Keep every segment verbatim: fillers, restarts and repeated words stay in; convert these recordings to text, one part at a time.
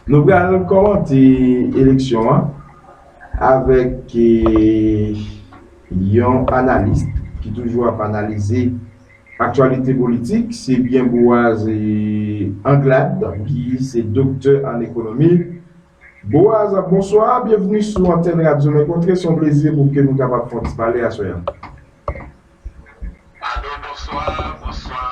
Nou pral kòmante eleksyon an avèk, eh, yon analis ki toujou ap analize aktyalite politik, se byen Boaz, eh, Anglade, ki se doktè an ekonomi. Boaz, bonswa, byenveni sou antèn Radyo Men Kontre. Se yon plezi pou ke nou kapab fè yon ti pale aswè a. Alo, bonswa, bonswa.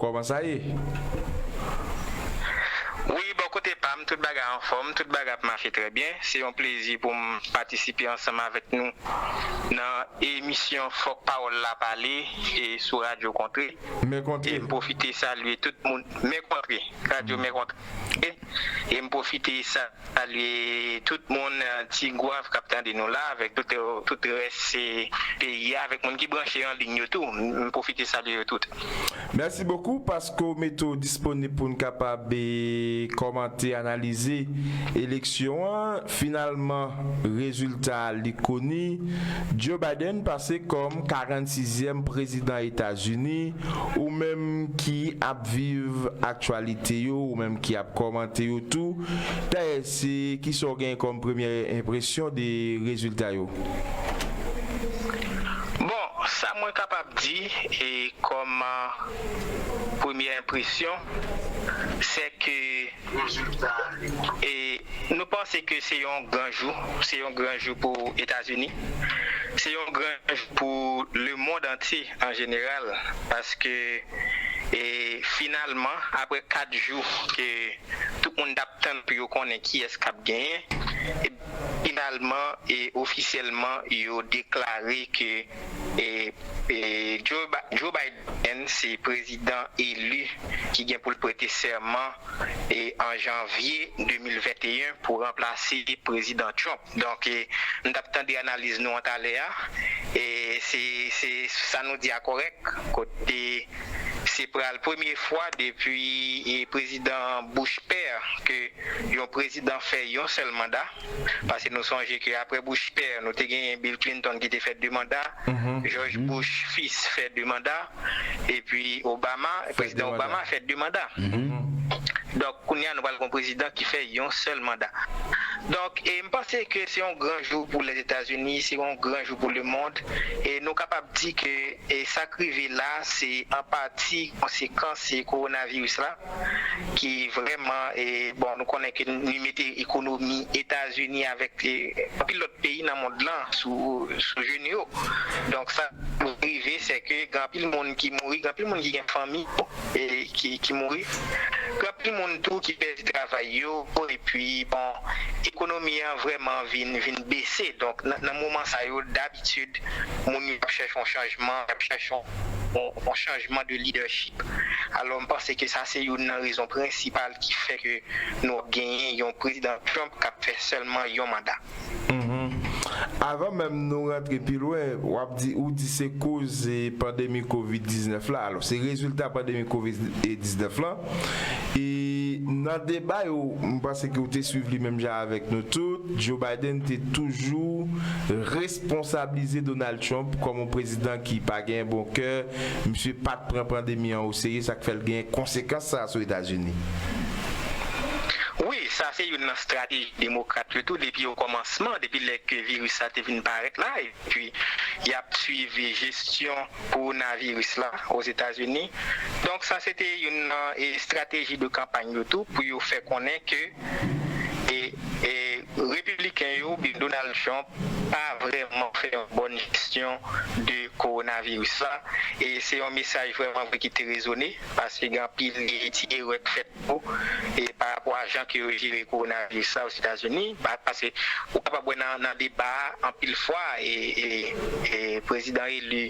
Kòman sa ye? Wi, bò kote pa m, tout bagay anfòm, tout bagay ap mache trè byen. Se yon plezi pou m patisipe ansanm avèk nou nan emisyon Fòk Pawòl La Pale e sou Radyo Kontre. Men Kontre. E m pwofite salye tout moun. Men Kontre, Radyo Men Kontre. E m pwofite salye tout moun, eh, Tigwav k ap tande nou la, avèk tout, eh, tout rès, eh, peyi a, avèk moun ki branche an liy yo tou. M pwofite salye yo tout. Mèsi bokou paske w mete w disponib pou n kapab, eh, kòmante, analize eleksyon an. Finalman, rezilta a li koni. Joe Biden pase kòm karannsizyèm prezidan Etazini. Ou menm ki ap viv aktyalite yo, ou menm ki ap kòmante yo tou, dayè, se kisa w gen kòm premye enpresyon de rezilta yo? Bon, sa mwen kapab di, e kòm, ah, premye enpresyon, se ke, e nou panse ke se yon gran jou, se yon gran jou pou Etazini, se yon gran jou pou lemonn antye an jeneral, paske, e finalman, apre kat jou ke tout moun t ap tann pou yo konnen kiyès k ap genyen, e finalman, e ofisyèlman, yo deklare ke, e, e Joe Bi-, Joe Biden se prezidan eli ki gen pou l prete sèman, e an janvye de mil venteyen pou ranplase prezidan Trump. Donk, e, nou t ap tande analiz nou an talè a, e se, se sa nou di a kòrèk, kote se pral premye fwa depi, e, prezidan Bush pè ke yon prezidan fè yon sèl manda, paske nou sonje ke apre Bush pè, nou te genyen Bill Clinton ki te fè de manda, George Bush fils fè de manda, epi Obama, prezidan Obama fè de manda. Donk, kounye a, nou pral gen yon prezidan ki fè yon sèl manda. Donk, e m panse ke se yon gran jou pou Lèzetazini, se yon gran jou pou lemonn, e nou kapab di ke, e sa k rive la, se an pati konsekans, e kowonaviris la, ki vrèman, e bon, nou konnen ke li mete ekonomi Etazini avèk, e anpil lòt peyi nan mond lan sou, sou jenou yo. Donk, sa rive, se ke gen anpil moun ki mouri, gen anpil moun ki gen fanmi yo, e ki, ki mouri. Gen anpil moun tou ki pèdi travay yo, epi, bon, ekonomi an vrèman vin, vin bese. Donk, nan, nan moman sa yo, dabitid, moun yo ap chèche yon chanjman, y ap chèche yon, yon, yon chanjman de lidèchip. Alò, m panse ke sa se youn nan rezon prensipal ki fè ke nou ap genyen yon prezidan Trump k ap fè sèlman yon manda. Mhm. Avan menm nou rantre pi lwen, w ap di, ou di se koz, e, pandemi kovid diznèf la. Alò, se rezilta pandemi kovid diznèf la. E nan deba yo, m panse ke w te swiv li menm jan avèk nou tout. Joe Biden te toujou responsablize Donald Trump kòm yon prezidan ki pa gen bon kè. Misye pa t pran pandemi an oserye, sa k fè l gen konsekans sa a sou Etazini. Wi, sa se youn nan estrateji demokrat yo tou, depi okòmansman, depi lè ke viris la te vin parèt la, epi y ap swiv jesyon kowonaviris la Ozetazini. Donk, sa se te youn nan, e, estrateji de kanpay yo tou, pou yo fè konnen ke, e, e, repibliken yo, oubyen Donald Trump, pa vrèman fè yon bòn jesyon de kowonaviris la. E se yon mesaj vrèman vre ki te rezone, paske gen anpil ti erè k fèt tou, e pa rapò a jan ke yo jere kowonaviris la Ozetazini, pa, paske ou kapab wè nan, nan deba a, anpil fwa, e, e, e prezidan eli,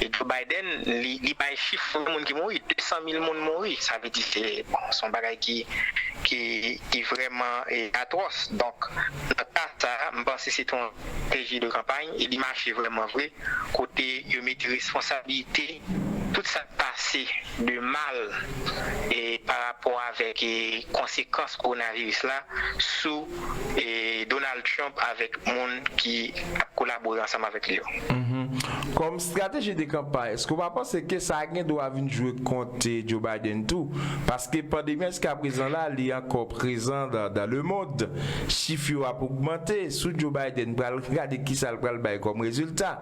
e Joe Biden, li, li bay chif moun ki mouri, de san mil moun mouri. Sa vle di se, bon, se yon bagay ki, ki, ki vrèman, e, atwòs. Donk, nan ka sa a, m panse se te yon estrateji de kanpay, e li mache vrèman vre, kote yo mete responsablite tout sa k pase de mal, e, pa rapò avèk e, konsekans kowonaviris la sou e, Donald Trump avèk moun ki ap kolabore ansanm avèk li yo. Kòm strateji de kanpay, èske w pa panse ke sa gen dwa vin jwe kont Joe Biden tou? Paske pandemi an jiskaprezan la, li ankò prezan dans le monde. Chif yo ap ogmante sou Joe Biden, pral gade kisa l pral bay kòm rezilta.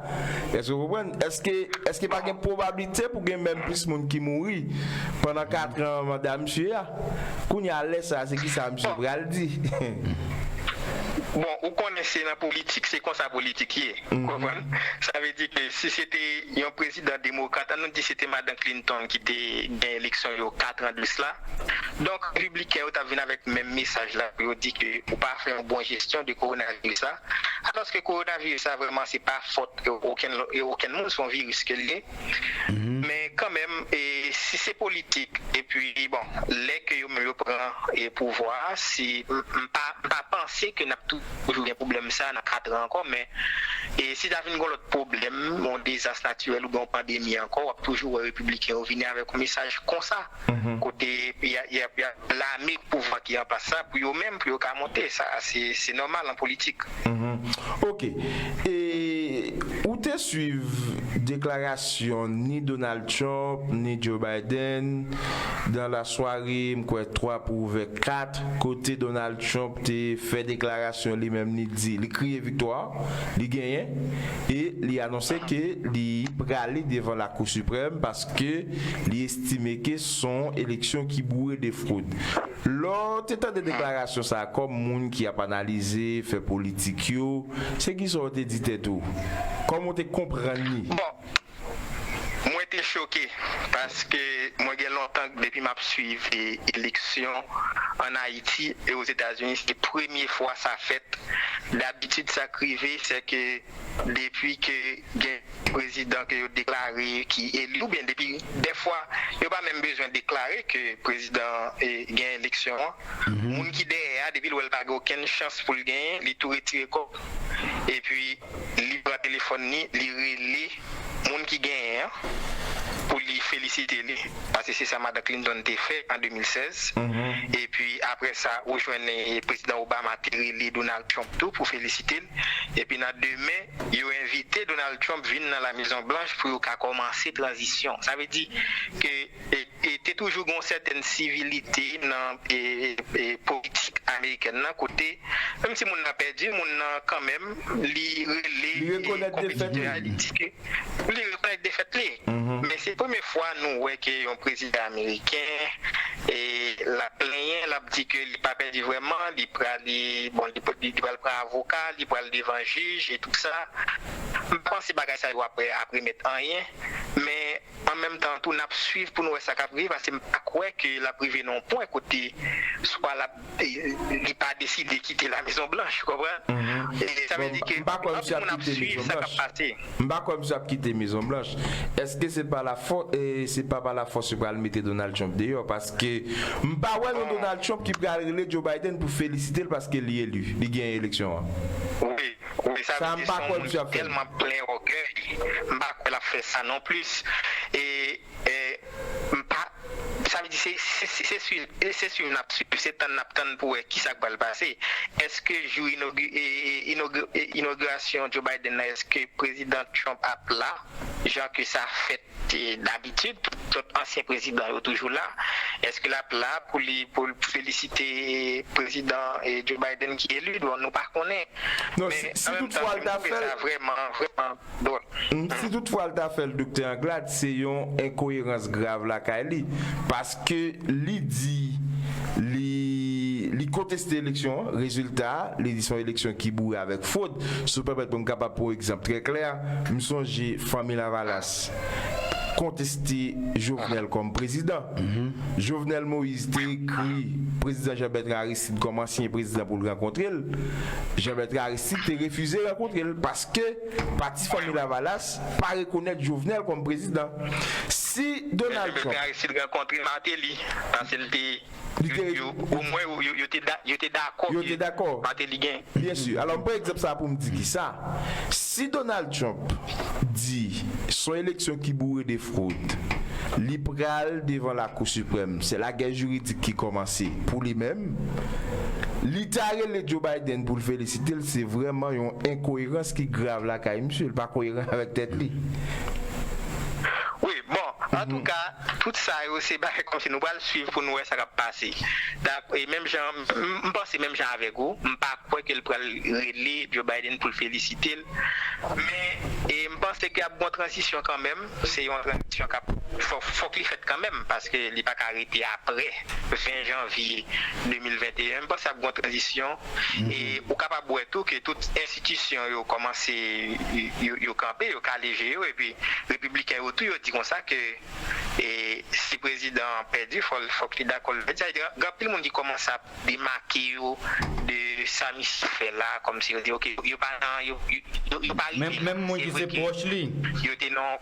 Èske w konprann? Èske, èske pa gen pwobablite pou gen menm plis moun ki mouri pandan kat an manda misye a? Kounye a, lè sa a, se kisa misye pral di? Bon, ou konnen se nan politik, se konsa politik ye. Ou konprann? Sa vle di ke si se te yon prezidan demokrat, ann nou di se te madan Clinton ki te gen eleksyon yo kat an de sla, donk, repibliken yo t ap vin avèk menm mesaj la pou yo di ke ou pa fè yon bon jesyon de kowonaviris la. Alòske kowonaviris la, vrèman, se pa fòt okenn, okenn moun, se yon viris ke l ye. Men kanmenm, e, si se politik, epi, bon, lè ke yo menm yo pran e, pouvwa a, si, m, m pa, m pa panse ke n ap toujou gen pwoblèm sa a nan kat an ankò, men e, si ta vin gen lòt pwoblèm, yon dezas natirèl oubyen yon pandemi ankò, w ap toujou wè repibliken yo vini avèk yon mesaj konsa. Kote y a, y a, y a blame pouvwa ki an plas la pou yo menm, pou yo ka monte. Sa, se, se nòmal an politik. Ok. E ou te swiv deklarasyon ni Donald Trump, ni Joe Biden dans la soirée, m kwè twa pou ouvè kat, kote Donald Trump te fè deklarasyon li menm, li di, li kriye viktwa, li genyen, e li anonse ke li prale devan Lakou Siprèm paske li estime ke se yon eleksyon ki boure de fwod. Lè w te tande deklarasyon sa a, kòm moun ki ap analize fè politik yo, se kisa w te di tèt ou? Kòman w te konprann li? Bon, mwen te choke, paske mwen gen lontan depi m ap swiv e, eleksyon ann Ayiti e Ozetazini, se premye fwa sa fèt. Dabitid, sa k rive, se ke depi ke gen prezidan ke yo deklare ki eli, oubyen depi dèfwa yo pa menm bezwen deklare ke prezidan e, gen eleksyon an, moun ki dèyè a, depi l wè l pa gen okenn chans pou l genyen, li tou retire kò l. Epi, li pran telefòn li, li rele moun ki genyen an pou li felisite li. Paske se sa madan Clinton te fè an de mil sèz. Epi, apre sa, ou jwenn e, prezidan Obama te rele Donald Trump tou pou felisite l. Epi, nan demen, yo envite Donald Trump vin nan La Mezon Blanch pou yo ka kòmanse tranzisyon. Sa vle di ke e, e, te toujou gen yon sètèn sivilite nan e, e, politik amerikèn nan, kote, menm si moun nan pèdi, moun nan kanmenm, li rele e, konpetitè a, li di ke li rekonèt defèt li. Men se premye fwa nou wè ke yon prezidan ameriken, e, l ap plenyen, l ap di ke li pa pèdi vrèman, li pral, li, bon, li, li pral pran avoka, li pral devan jij e tout sa. M pa panse bagay sa yo ap, ap remèt anyen, men an menm tan tou, n ap swiv pou n wè sa k ap rive, paske m pa kwè ke l ap rive nan yon pwen kote swa l ap, li pa deside kite La Mezon Blanch, ou konprann? E sa vle di ke anpil moun ap swiv sa k ap pase. M pa kwè misye ap kite Mezon Blanch. Èske se pa la fò, e, se pa pa la fòs yo pral mete Donald Trump deyò? Paske m pa wè yon Donald Trump ki pral rele Joe Biden pou felisite l paske li eli, li genyen eleksyon an. Wi, wi, sa vle di se yon moun ki tèlman plen ògèy. M pa kwè l ap fè sa non plis. E, e, m pa, sa vle di se, se, se, se swiv, e se swiv n ap swiv, se tann n ap tann pou wè kisa k pral pase. Èske jou inogui-, e, e, inogui-, e, inogirasyon Joe Biden nan, èske prezidan Trump ap la, jan ke sa fèt e, dabitid, tout, tout ansyen prezidan yo toujou la? Èske l ap la pou li, pou l felisite prezidan e, Joe Biden ki eli? Bon, nou pa konnen. Non, si, si toutfwa l ta fè l, vrèman, vrèman dwòl. Si toutfwa l ta fè l, Doktè Anglade, se yon enkoyerans grav lakay li. Paske li di li, li konteste eleksyon an, rezilta a, li di se yon eleksyon ki boure avèk fwod. Si w pèmèt mwen, m kapab pran yon egzanp trè klè. M sonje Fanmi Lavalas konteste Jovenel kòm prezidan. Jovenel Moïse te ekri prezidan Jean Bertrand Aristide kòm ansyen prezidan pou l rankontre l. Jean Bertrand Aristide te refize rankontre l paske pati Fanmi Lavalas pa rekonèt Jovenel kòm prezidan. Si Donald Trump. Jean Bertrand Aristide rankontre Martelly, paske l te Li te. Yo, omwen, yo, yo te da-, yo te dakò. Yo te dakò. Martelly gen. Byen si. Alò, m pran egzanp sa a pou m di kisa. Si Donald Trump di se yon eleksyon ki boure de fwod, Li pral devan Lakou Siprèm. Se lagè jiridik ki kòmanse pou li menm. Li ta rele Joe Biden pou l felisite l, se vrèman yon enkoerans ki grav lakay misye. Li pa koeran avèk tèt li. Wi, bon, antouka, tout sa yo se bagay kòmsi nou pral swiv pou nou wè sa k ap pase. Dak, e menm jan, m, m panse menm jan avèk ou, m pa kwè ke l pral rele Joe Biden pou l felisite l. Men, e m panse ke ap gon tranzisyon kanmenm. Se yon tranzisyon k ap, fòk, fòk li fèt kanmenm, paske li pa ka rete apre ven janvye de mil venteyen. M panse ap gon tranzisyon. E ou kapab wè tou ke tout enstitisyon yo kòmanse, yo, yo kanpe, yo kale je yo, epi repibliken yo tou, yo di konsa ke e si prezidan an pèdi, fò, fòk li dakò l pèdi. Sa vle di, gen anpil moun ki kòmanse ap demake yo de sa misye fè la, kòmsi yo di, oke, yo pa nan, yo, yo, yo, yo pa rive la. Se vre ke yo te nan,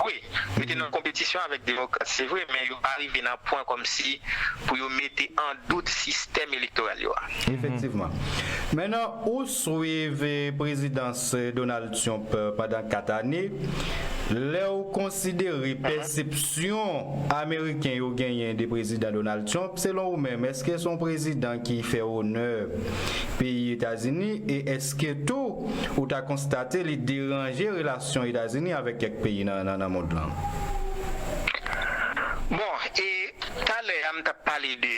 wi, yo te nan konpetisyon avèk demokrat, se vre, men yo pa rive nan pwen kòmsi pou yo mete an dout sistèm elektoral yo a. Efektivman. Mennan, ou swiv eh, prezidans eh, Donald Trump eh, pandan kat ane. Lè w konsidere pèsepsyon Ameriken yo genyen de Prezidan Donald Trump, selon ou menm, èske se yon prezidan ki fè onè peyi Etazini e èske tou ou ta konstate li deranje relasyon Etazini avèk kèk peyi nan, nan, nan mond lan? Bon, e talè a m t ap pale de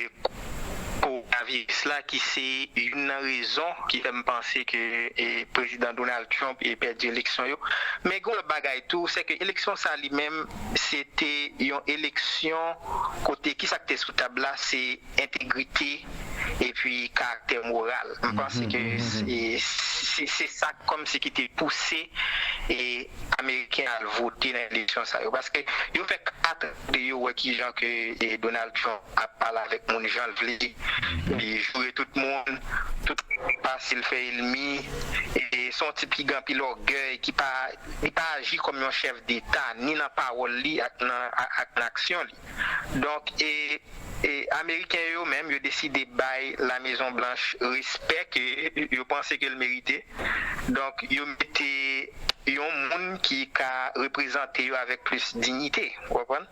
kowonaviris la ki se youn nan rezon ki fè m panse ke e, prezidan Donald Trump e pèdi eleksyon yo. Men gen yon lòt bagay tou, se ke eleksyon sa li menm, se te yon eleksyon kote ki sa k te sou tab la, se entegrite epi karaktè moral. M panse ke se, se, se sa kòmsi ki te pouse e, Ameriken al vote nan eleksyon sa yo. Paske yo fè kat an de yo wè kijan ke e, Donald Trump ap pale avèk moun jan l vle, li joure tout moun, tout pase l fè elmi, e se yon tip ki gen anpil ògèy, ki pa, li pa aji kòm yon chèf deta, ni nan pawòl li ak nan, ak nan aksyon li. Donk, e, e Ameriken yo menm, yo deside bay La Mezon Blanch respè ke yo panse ke l merite. Donk, yo mete yon moun ki ka reprezante yo avèk plis diyite, ou konprann?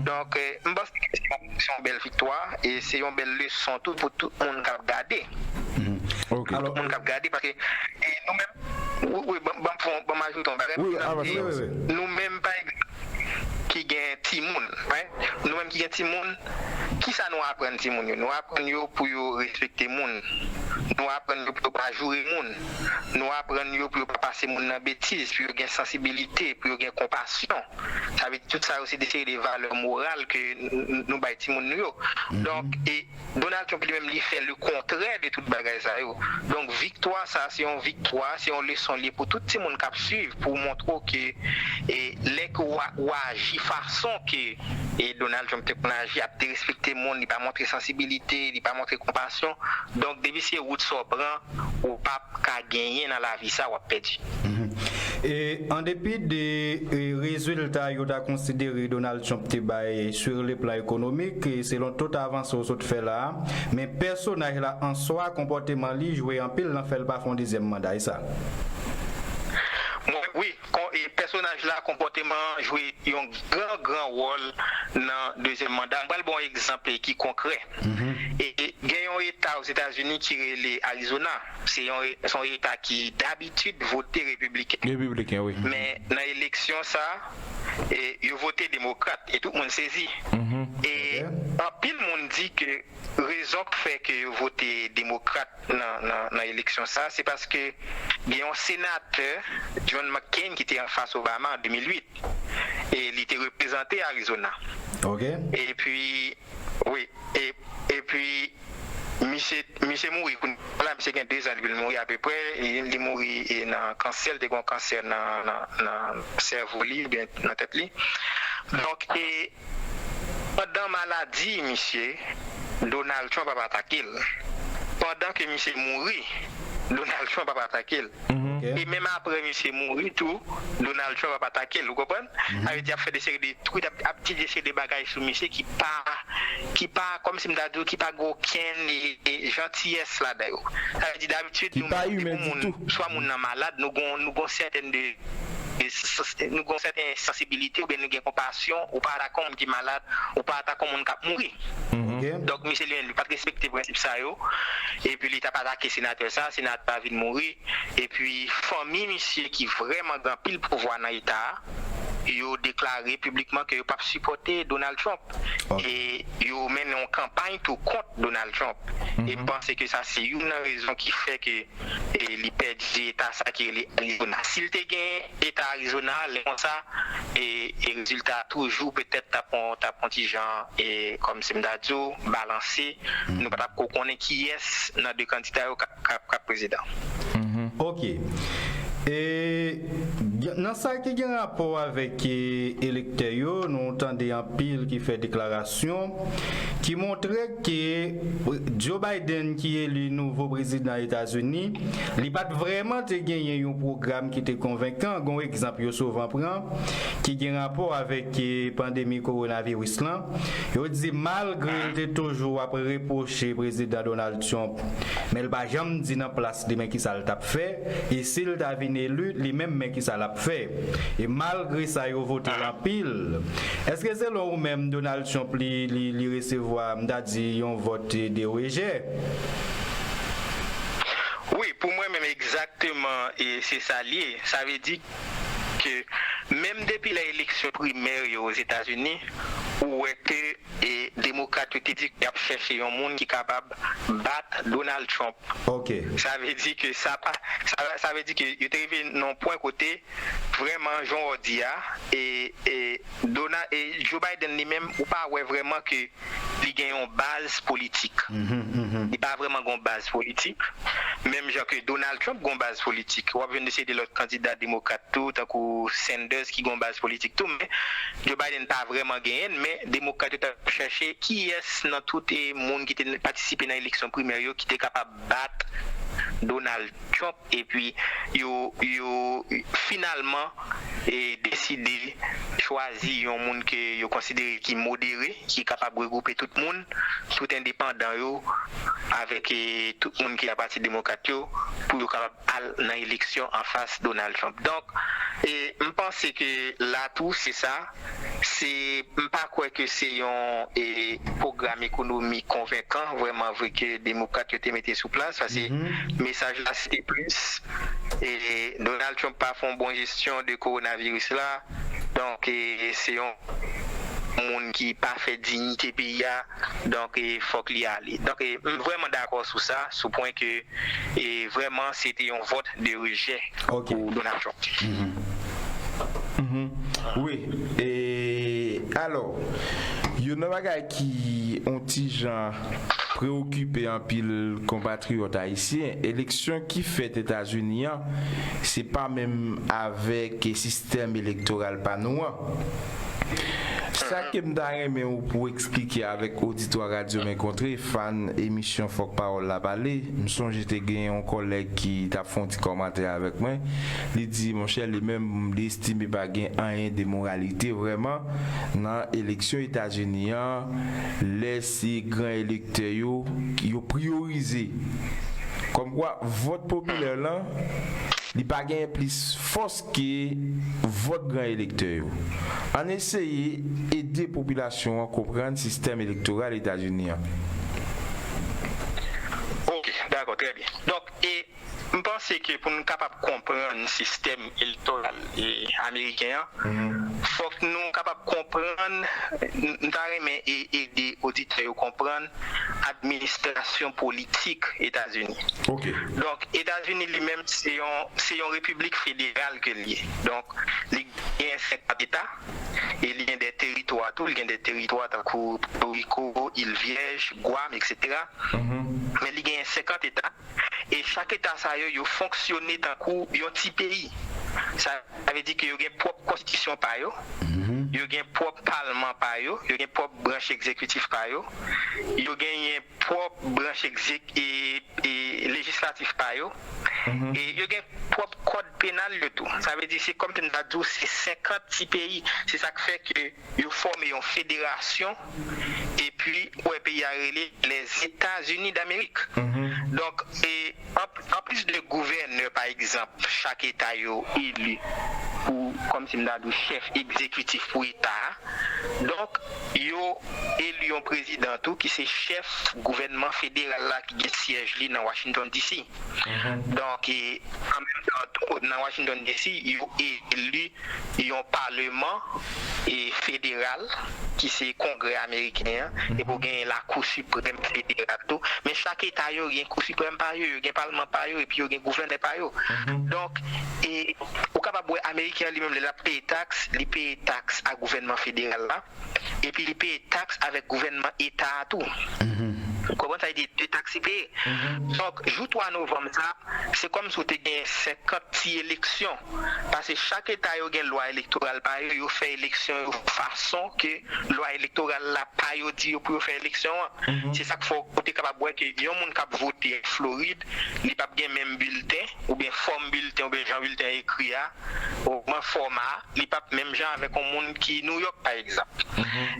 Donk, eh, m panse ke se yon, se yon bèl viktwa e se yon bèl leson tou pou tout moun k ap gade. Pou tout moun k ap gade, paske e nou menm, wi, wi, ban, ban, ban, ban m ajoute yon bagay. E nou menm, pa egzanp, ki gen timoun, wi, nou menm ki gen timoun, kisa nou aprann timoun yo? Nou aprann yo pou yo respekte moun. Nou aprann yo pou yo pa joure moun. Nou aprann yo pou yo pa pase moun nan betiz, pou yo gen sansibilite, pou yo gen konpasyon. Sa vle di tout sa yo se de seri de valè moral ke n, n, nou bay timoun nou yo. Donk, e Donald Trump li menm li fè le kontrè de tout bagay sa yo. Donk, viktwa sa se yon viktwa, se yon leson li ye pou tout timoun k ap swiv, pou montre w ke e, lè ke w a, w a aji fason ke e, Donald Trump te konn aji, ap derespekte moun, li pa montre sansibilite, li pa montre konpasyon. Donk, depi se wout sa w pran, ou p ap ka genyen nan lavi sa, w ap pèdi. E, an depi de e, rezilta yo ta konsidere Donald Trump te bay sur le plan économique, e, selon tout avanse w sot fè la a, men pèsonaj la an swa, konpòteman li jwe anpil nan fè l pa fè yon dezyèm manda, e sa? Mwen, wi, kon, e, pèsonaj la, konpòteman an jwe yon gran, gran wòl nan dezyèm manda. M pral ba w yon egzanp e, ki konkrè. E, e, gen yon eta Ozetazini ki rele Arizona. Se yon, se yon eta ki dabitid vote repibliken. Repibliken, wi. Men nan eleksyon sa, e, yo vote demokrat. E tout moun sezi. E anpil moun di ke rezon k fè ke yo vote demokrat nan, nan, nan eleksyon sa, se paske gen yon senatè, John McCain, ki te anfas Obama an de mil uit. E li te reprezante Arizona. Epi, wi, e, epi, misye, misye mouri, kounye a la, misye gen de zan depi l mouri apeprè, e li mouri e nan kansè, li te gen yon kansè nan, nan, nan sèvo li, oubyen nan tèt li. Donk, e, pandan maladi misye, Donald Trump ap atake l. Pandan ke misye mouri, Donald Trump ap atake l. E menm apre misye mouri tou, Donald Trump ap atake l, ou konprann? Sa vle di ap fè de seri de twit, ap, ap di de seri de bagay sou misye ki pa, ki pa, kòmsi m ta di w, ki pa gen okenn e, e, jantiyès ladan yo. Sa vle di dabitid nou menm, depi yon moun, swa moun nan malad, nou gon, nou gon sètèn de e, s- s- nou gen yon sèten sansibilite oubyen nou gen konpasyon, ou pa atake yon moun ki malad, ou pa atake yon moun k ap mouri. Mhm. Ok. Donk, misye li menm, li pa t respekte prensip sa yo. Epi li t ap atake senatè sa, senatè a vin mouri. Epi fanmi misye ki vrèman gen anpil pouvwa nan eta a, yo deklare piblikman ke yo p ap sipòte Donald Trump. Ok. E yo mennen yon kanpay tou kont Donald Trump. E m panse ke sa se youn nan rezon ki fè ke e, li pèdi eta sa ki rele Arizona. Si l te gen eta Arizona, lè konsa, e, e rezilta a toujou petèt t ap on, t ap on ti jan, e, kòm si m ta di w, balanse. Nou pa t ap ko konnen kiyès nan de kandida yo k ap, k ap, k ap prezidan. Ok. E, gen- nan sa ki gen rapò avèk e, elektè yo, nou tande anpil ki fè deklarasyon ki montre ke Joe Biden, ki eli nouvo prezidan Etazini, li pa t vrèman te genyen yon pwogram ki te konvenkan. Gon egzanp yo souvan pran, ki gen rapò avèk e, pandemi kowonaviris lan. Yo di malgre l te toujou ap repwoche prezidan Donald Trump, men l pa janm di nan plas li men kisa l t ap fè, e si l ta vin eli, li menm men kisa l ap fè. E malgre sa yo vote l anpil. Èske selon ou menm Donald Trump li, li, li resevwa, m ta di, yon vòt de rejè? Wi, pou mwen menm egzakteman, e se sa l ye. Sa vle di ke menm depi lè eleksyon primè yo Ozetazini, ou wè ke e demokrat yo te di y ap chèche yon moun ki kapab bat Donald Trump. Ok. Sa vle di ke sa pa sa, sa vle di ke yo te rive nan yon pwen kote vrèman jan w di a e, e Donald e Joe Biden li menm ou pa wè vrèman ke li gen yon baz politik. Mhm, mhm. Li pa vrèman gen yon baz politik. Menm jan ke Donald Trump gen yon baz politik. W ap jwenn de seri de lòt kandida demokrat tou, tankou Sanders ki gen yon baz politik tou, men Joe Biden pa vrèman genyen l, men demokrat yo t ap chèche kiyès nan tout e moun ki te patisipe nan eleksyon primè yo ki te kapab bat Donald Trump, epi yo, yo finalman e deside chwazi yon moun ke yo konsidere ki modere, ki kapab regwoupe tout moun, tout endepandan yo, avèk e tout moun ki nan pati demokrat yo, pou yo kapab al nan eleksyon anfas Donald Trump. Donk, e m panse ke la tou se sa, se m pa kwè ke se yon e pwogram ekonomi konvenkan vrèman vre ke demokrat yo te mete sou plas, paske mesaj la se te plis e Donald Trump pa fè yon bon jesyon de kowonaviris la. Donk, e se yon moun ki pa fè diyite peyi a. Donk, e fòk li ale. Donk, e m vrèman dakò sou sa, sou pwen ke e vrèman se te yon vòt de rejè Ok. Pou Donald Trump. Wi, e alò, youn nan bagay ki on ti jan preokipe anpil konpatriyòt ayisyen, eleksyon ki fèt Etazini an, se pa menm avèk sistèm elektoral pa nou an. Sa ke m ta renmen ou pou eksplike avèk oditwa Radyo Men Kontre, fan emisyon Fòk Pawòl la Pale, m sonje te gen yon kòlèg ki t ap fè yon ti kòmantè avèk mwen. Li di, monchè, li menm, li estime pa gen anyen de moralite vrèman nan eleksyon Etazini an, lè se gran elektè yo, yo priyorize. Kòmkwa, vòt popilè lan, li pa genyen plis fòs ke vòt gran elektè yo. Ann eseye ede popilasyon an konprann sistèm elektoral Etazini an. Ok, dakò, trè byen. Donk, e m panse ke pou n kapab konprann sistèm elektoral e ameriken an, fòk nou kapab konprann, m ta renmen e- ede oditè yo konprann administrasyon politik Etazini. Ok. Donk, Etazini li menm se yon, se yon repiblik federal ke l ye. Donk, li gen senkant eta e li gen de teritwa tou. Li gen de teritwa tankou Pòtoriko, Il Vyèj, Gwam, eksetera. Men li gen senkant eta. E chak eta sa yo, yo fonksyone tankou yon ti peyi. Sa vle di ke yo gen pwòp konstitisyon pa yo, yo gen pwòp palman pa yo, yo gen pwòp branch egzekitif pa yo, yo genyen pwòp branch egzek- e, e lejislatif pa yo, e yo gen pwòp kòd penal yo tou. Sa vle di se kòm si m ta di w se senkant ti peyi. Se sa k fè ke yo fòme yon federasyon, epi ou wè peyi a rele Les États-Unis d'Amérique. Donk, e, an, anplis de gouvènè, pa egzanp, chak eta yo eli pou, kòmsi m ta di w, chèf egzekitif pou eta a. Donk, yo eli yon prezidan tou ki se chèf gouvènman federal la ki gen syèj li nan Washington D C. Donk, e, an menm tan tou, nan Washington D C, yo eli yon paleman, e, federal ki se Kongrè ameriken an, epi w genyen Lakou Siprèm federal tou. Men chak eta yo gen Kou Siprèm pa yo, yo gen palman pa yo, epi yo gen gouvènè pa yo. Donk, e, ou kapab wè Ameriken an li menm, lè l ap peye taks, li peye taks a gouvènman federal la, epi li peye taks avèk gouvènman eta a tou. Ou konprann sa vle di? De taks li peye. Donk, jou twa novanm sa, se kòmsi w te gen senkant ti eleksyon. Paske chak eta yo gen lwa elektoral pa yo, yo fè eleksyon yo fason ke lwa elektoral la pa yo di yo pou yo fè eleksyon an. Se sa k fè w te kapab wè ke yon moun k ap vote Florid, li p ap gen menm bilten, oubyen fòm bilten, oubyen jan bilten ekri a, oubyen fòma a, li p ap menm jan avèk yon moun ki New York, pa egzanp.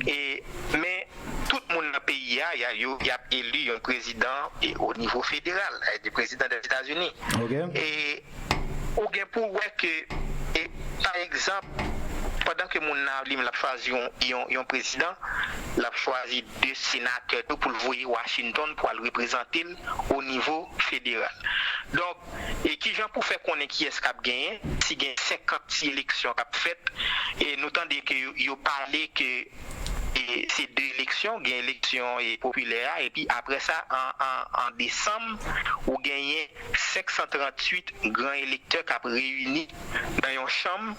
E, men, tout moun nan peyi a, y a, yo, y ap eli yon prezidan, e, o nivo federal, e, de prezidan dèzetazini. E ou gen pou w wè ke, e, pa egzanp, pandan ke moun nan li menm l ap chwazi yon, yon, yon prezidan, l ap chwazi de senatè tou pou l voye Washington pou al reprezante l o nivo federal. Donk, e kijan pou fè konnen kiyès k ap genyen, si gen senkant ti eleksyon k ap fèt, e nou tande ke yo, yo pale ke, e, se de eleksyon, gen eleksyon, e, popilè a, epi apre sa, an, an, an desanm, ou genyen senk san tranntuit gran elektè k ap reyini nan yon chanm,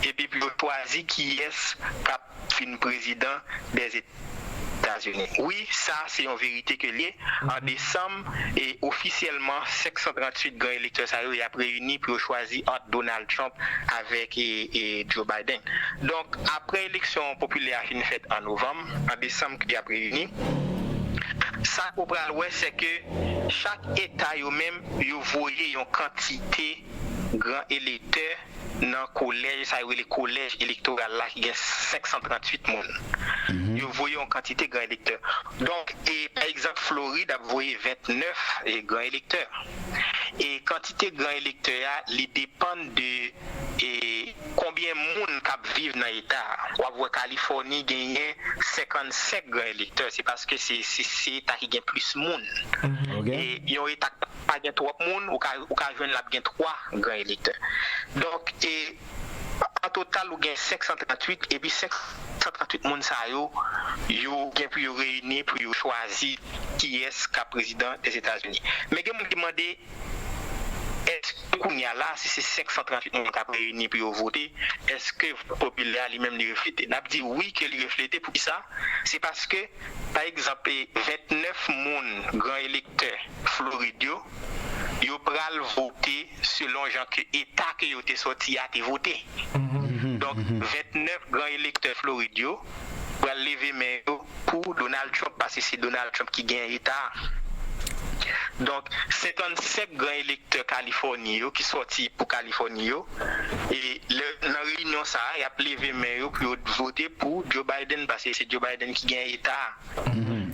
epi pou yo chwazi kiyès k ap vin prezidan dèzetazini. Wi, sa se yon verite ke l ye. An desanm, e, ofisyèlman, senk san tranntuit gran elektè sa yo, y ap reyini pou yo chwazi ant Donald Trump avèk, e, e, Joe Biden. Donk, apre eleksyon popilè a fin fèt an novanm, an desanm ke y ap reyini, sa ke w pral wè, se ke chak eta yo menm, yo voye yon kantite gran elektè nan kolèj, sa yo rele kolèj elektoral la, ki gen senk san tranntuit moun. Yo voye yon kantite gran elektè. Donk, e, pa egzanp, Florid ap voye vennèf, e, gran elektè. E kantite gran elektè a, li depann de, e, konbyen moun k ap viv nan eta a. W ap wè Kalifòni genyen senkannsenk gran elektè. Se paske se, se, se eta ki gen plis moun. E yon eta k pa gen twòp moun, ou ka, ou ka jwenn l ap gen twa gran elektè. Donk, e, an total, ou gen senk san tranntuit, epi senk san tranntuit moun sa yo, yo gen pou yo reyini, pou yo chwazi kiyès k ap prezidan dèzetazini. Men gen moun ki mande, èske kounye a la, si se senk san tranntuit moun k ap reyini pou yo vote, èske vòt popilè a li menm li reflete? N ap di wi ke li reflete. Poukisa? Se paske, pa egzanp, e, vennèf moun gran elektè Florid yo, yo pral vote selon jan ke eta ke yo te sòti a te vote. Donk, vennèf gran elektè Florid yo pral leve men yo pou Donald Trump, paske se Donald Trump ki genyen eta a. Donk, senkannsenk gran elektè Kalifòni yo, ki sòti pou Kalifòni yo, e lè, nan reyinyon sa a, y ap leve men yo pou yo vote pou Joe Biden, paske se Joe Biden ki genyen eta a.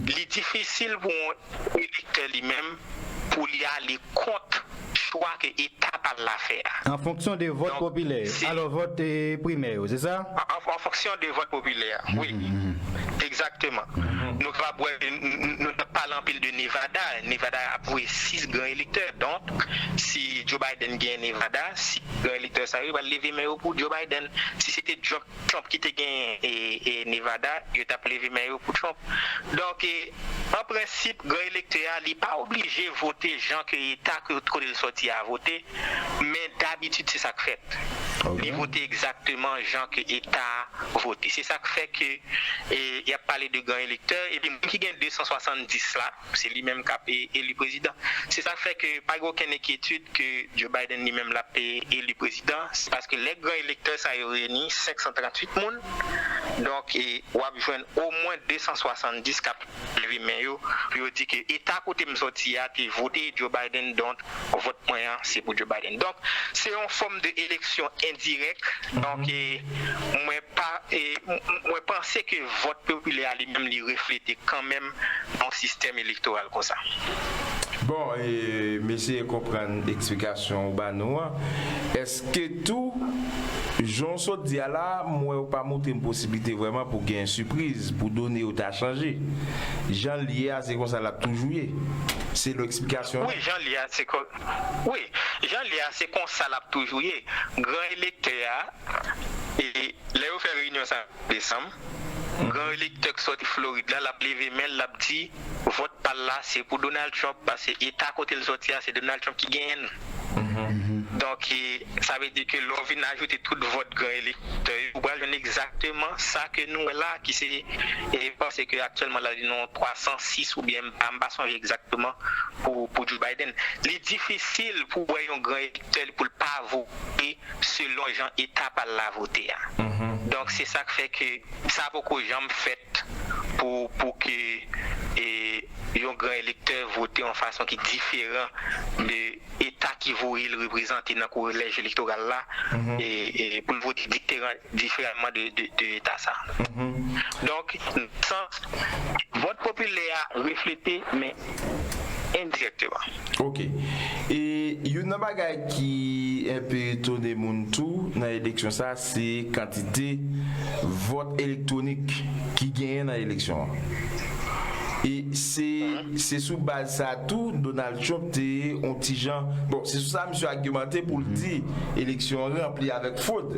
Li difisil pou yon elektè li menm pou li ale kont chwa ke eta pa l la fè a. An fonksyon de vòt popilè. Alò, vòt, e, primè yo, se sa? An, an, an fonksyon de vòt popilè a, wi. Egzakteman. Nou kapab wè, n-, n-, nou t ap pale anpil de Nevada. Nevada ap voye sis gran elektè. Donk, si Joe Biden genyen Nevada, sis gran elektè sa yo pral leve men yo pou Joe Biden. Si se te Trump, Trump ki te genyen, e, e, Nevada, yo t ap leve men yo pou Trump. Donk, e, an prensip, gran elektè a, li pa oblije vote jan ke eta ke, kote l sòti a vote, men dabitid se sa k fèt. Li vote egzakteman jan ke eta a vote. Se sa k fè ke, e, y ap pale de gran elektè, epi moun ki gen de san swasanndis la, se li menm k ap, e, eli prezidan. Se sa k fè ke pa gen okenn enkyetid ke Joe Biden li menm l ap, e, eli prezidan, se paske lè gran elektè sa yo reyini, senk san tranntuit moun, donk, e, w ap jwenn omwen de san swasanndis k ap leve men yo, pou yo di ke eta kote m sòti a te vote Joe Biden, donk vòt mwen an se pou Joe Biden. Donk, se yon fòm de eleksyon endirèk. Donk, e, mwen pa, e, m-, m-, mwen panse ke vòt popilè a li menm li reflete kanmenm yon sistèm elektoral konsa. Bon, e, m eseye konprann eksplikasyon ou ba nou an. Èske tou, jan w sot di a la, m wè w pa montre m posiblite vrèman pou gen sipriz, pou done yo ta chanje? Jan l ye a, se konsa l ap toujou ye. Selon eksplikasyon an. Wi, jan l ye a, se kon, wi, jan l ye a, se konsa l ap toujou ye. Gran elektè a, e lè yo fè reyinyon sa desanm, gran elektè k sòti Florid la, l ap leve men l, l ap di, vòt pa l la, se pou Donald Trump, paske eta kote l sòti a, se Donald Trump ki genyen l. Donk, e, sa vle di ke lè w vin ajoute tout vòt gran elektè yo, ou pral jwenn egzakteman sa ke nou wè la, ki se, e, panse ke aktyèlman la, li nan twa san sis oubyen, m pa, m pa sonje egzakteman pou, pou Joe Biden. Li difisil pou w wè yon gran elektè pou l pa vote selon jan eta pa l la vote a. Donk, se sa k fè ke sa poko janm fèt pou, pou ke, e, yon gran elektè vote yon fason ki diferan de eta ki voye l reprezante nan kolèj elektoral la, e, e pou l vote diferan, diferaman de, de, de eta sa. Donk, nan sans, vòt popilè a reflete, men endirèkteman. Ok. E youn nan bagay ki enpe etone moun tou nan eleksyon sa, se kantite vòt elektwonik ki genyen nan eleksyon an. E se, se sou baz sa tou, Donald Trump te on ti jan, bon, se sou sa misye agimante pou l di eleksyon an ranpli avèk fwod.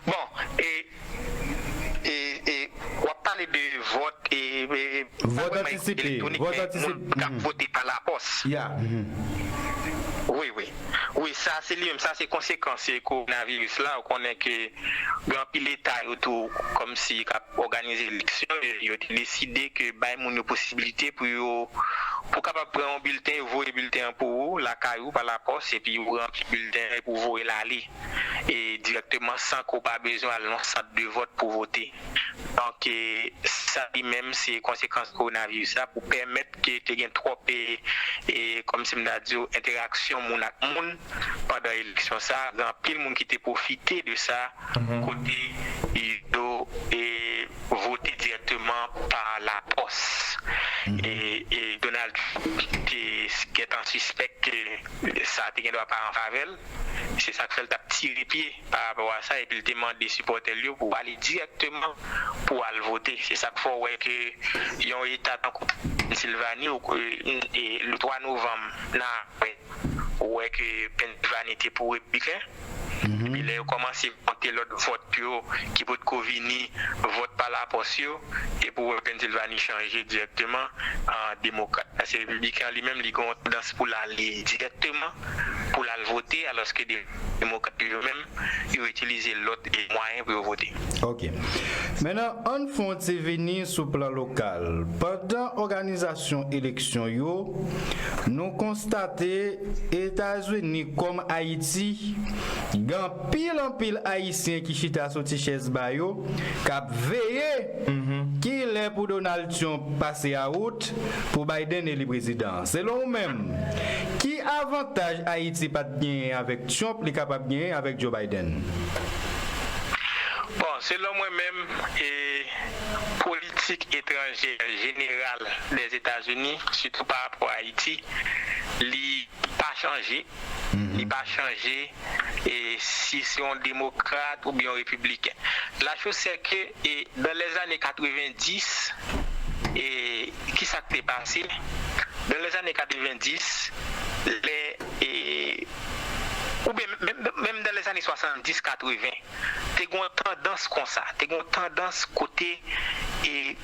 Bon, e, e, e w ap pale de vòt, e, e, pa vrèman antisipe, elektwonik, vòt men antisipe, moun k ap vote pa lapòs. Ya. Wi, wi. Wi, sa se li menm, sa se konsekans, e, kowonaviris la. Ou konnen ke gen anpil eta yo tou, kòmsi k ap òganize eleksyon, yo, yo te deside ke bay moun yo posiblite pou yo, pou kapab pran yon bilten, yo voye bilten an pou ou, lakay ou, pa lapòs, epi ou ranpli bilten an epi ou voye l ale, e, dirèkteman san ke w pa bezwen al nan sant de vòt pou vote. Donk, e, sa li menm se konsekans kowonaviris la pou pèmèt ke te gen twòp, e, e, kòmsi m ta di w, entèraksyon moun ak moun pandan eleksyon sa. Gen anpil moun ki te pwofite de sa, kote yo, e, vote dirèkteman pa lapòs. E, e Donald Trump te gentan sispèk ke sa te gen dwa pa an favè l. Se sa k fè l t ap tire pye pa rapò a sa, epi l te mande sipòtè l yo pou ale dirèkteman pou al vote. Se sa k fè w wè ke yon eta tankou Pennsilvani, ou, e, e, le twa novanm, nan apre, ou wè ke Pennsilvani te pou repibliken. Epi lè yo kòmanse konte lòt vòt yo ki potko vini, vòt pa lapòs yo, epi w wè Pennsilvani chanje dirèkteman an demokrat. Paske repibliken an li menm, li gen yon tandans pou l ale dirèkteman pou l al vote, alòske de-, demokrat yo menm, yo itilize lòt, e, mwayen pou yo vote. Ok. Mentnan, ann fè yon ti vini sou plan lokal. Pandan òganizasyon eleksyon yo, nou konstate Etazini kòm Ayiti, gen anpil, anpil Ayisyen ki chita soti chèz ba yo, k ap veye kilè pou Donald Trump pase a wout pou Biden eli prezidan. Selon ou menm, ki avantaj Ayiti pa t genyen avèk Trump, li kapab genyen avèk Joe Biden? Bon, selon mwen menm, e, politik etranjè jeneral Lèzetazini, sitou pa rapò a Ayiti, li pa chanje. Li pa chanje, e, si se yon demokrat oubyen yon repibliken. La chose c'est que, e, dans les années quatre-vingt-dix, e, kisa k te pase? Dans les années quatre-vingt-dix, lè, e, oubyen menm, menm dans les années soixante-dix, quatre-vingts, te gen yon tandans konsa, te gen yon tandans kote, e,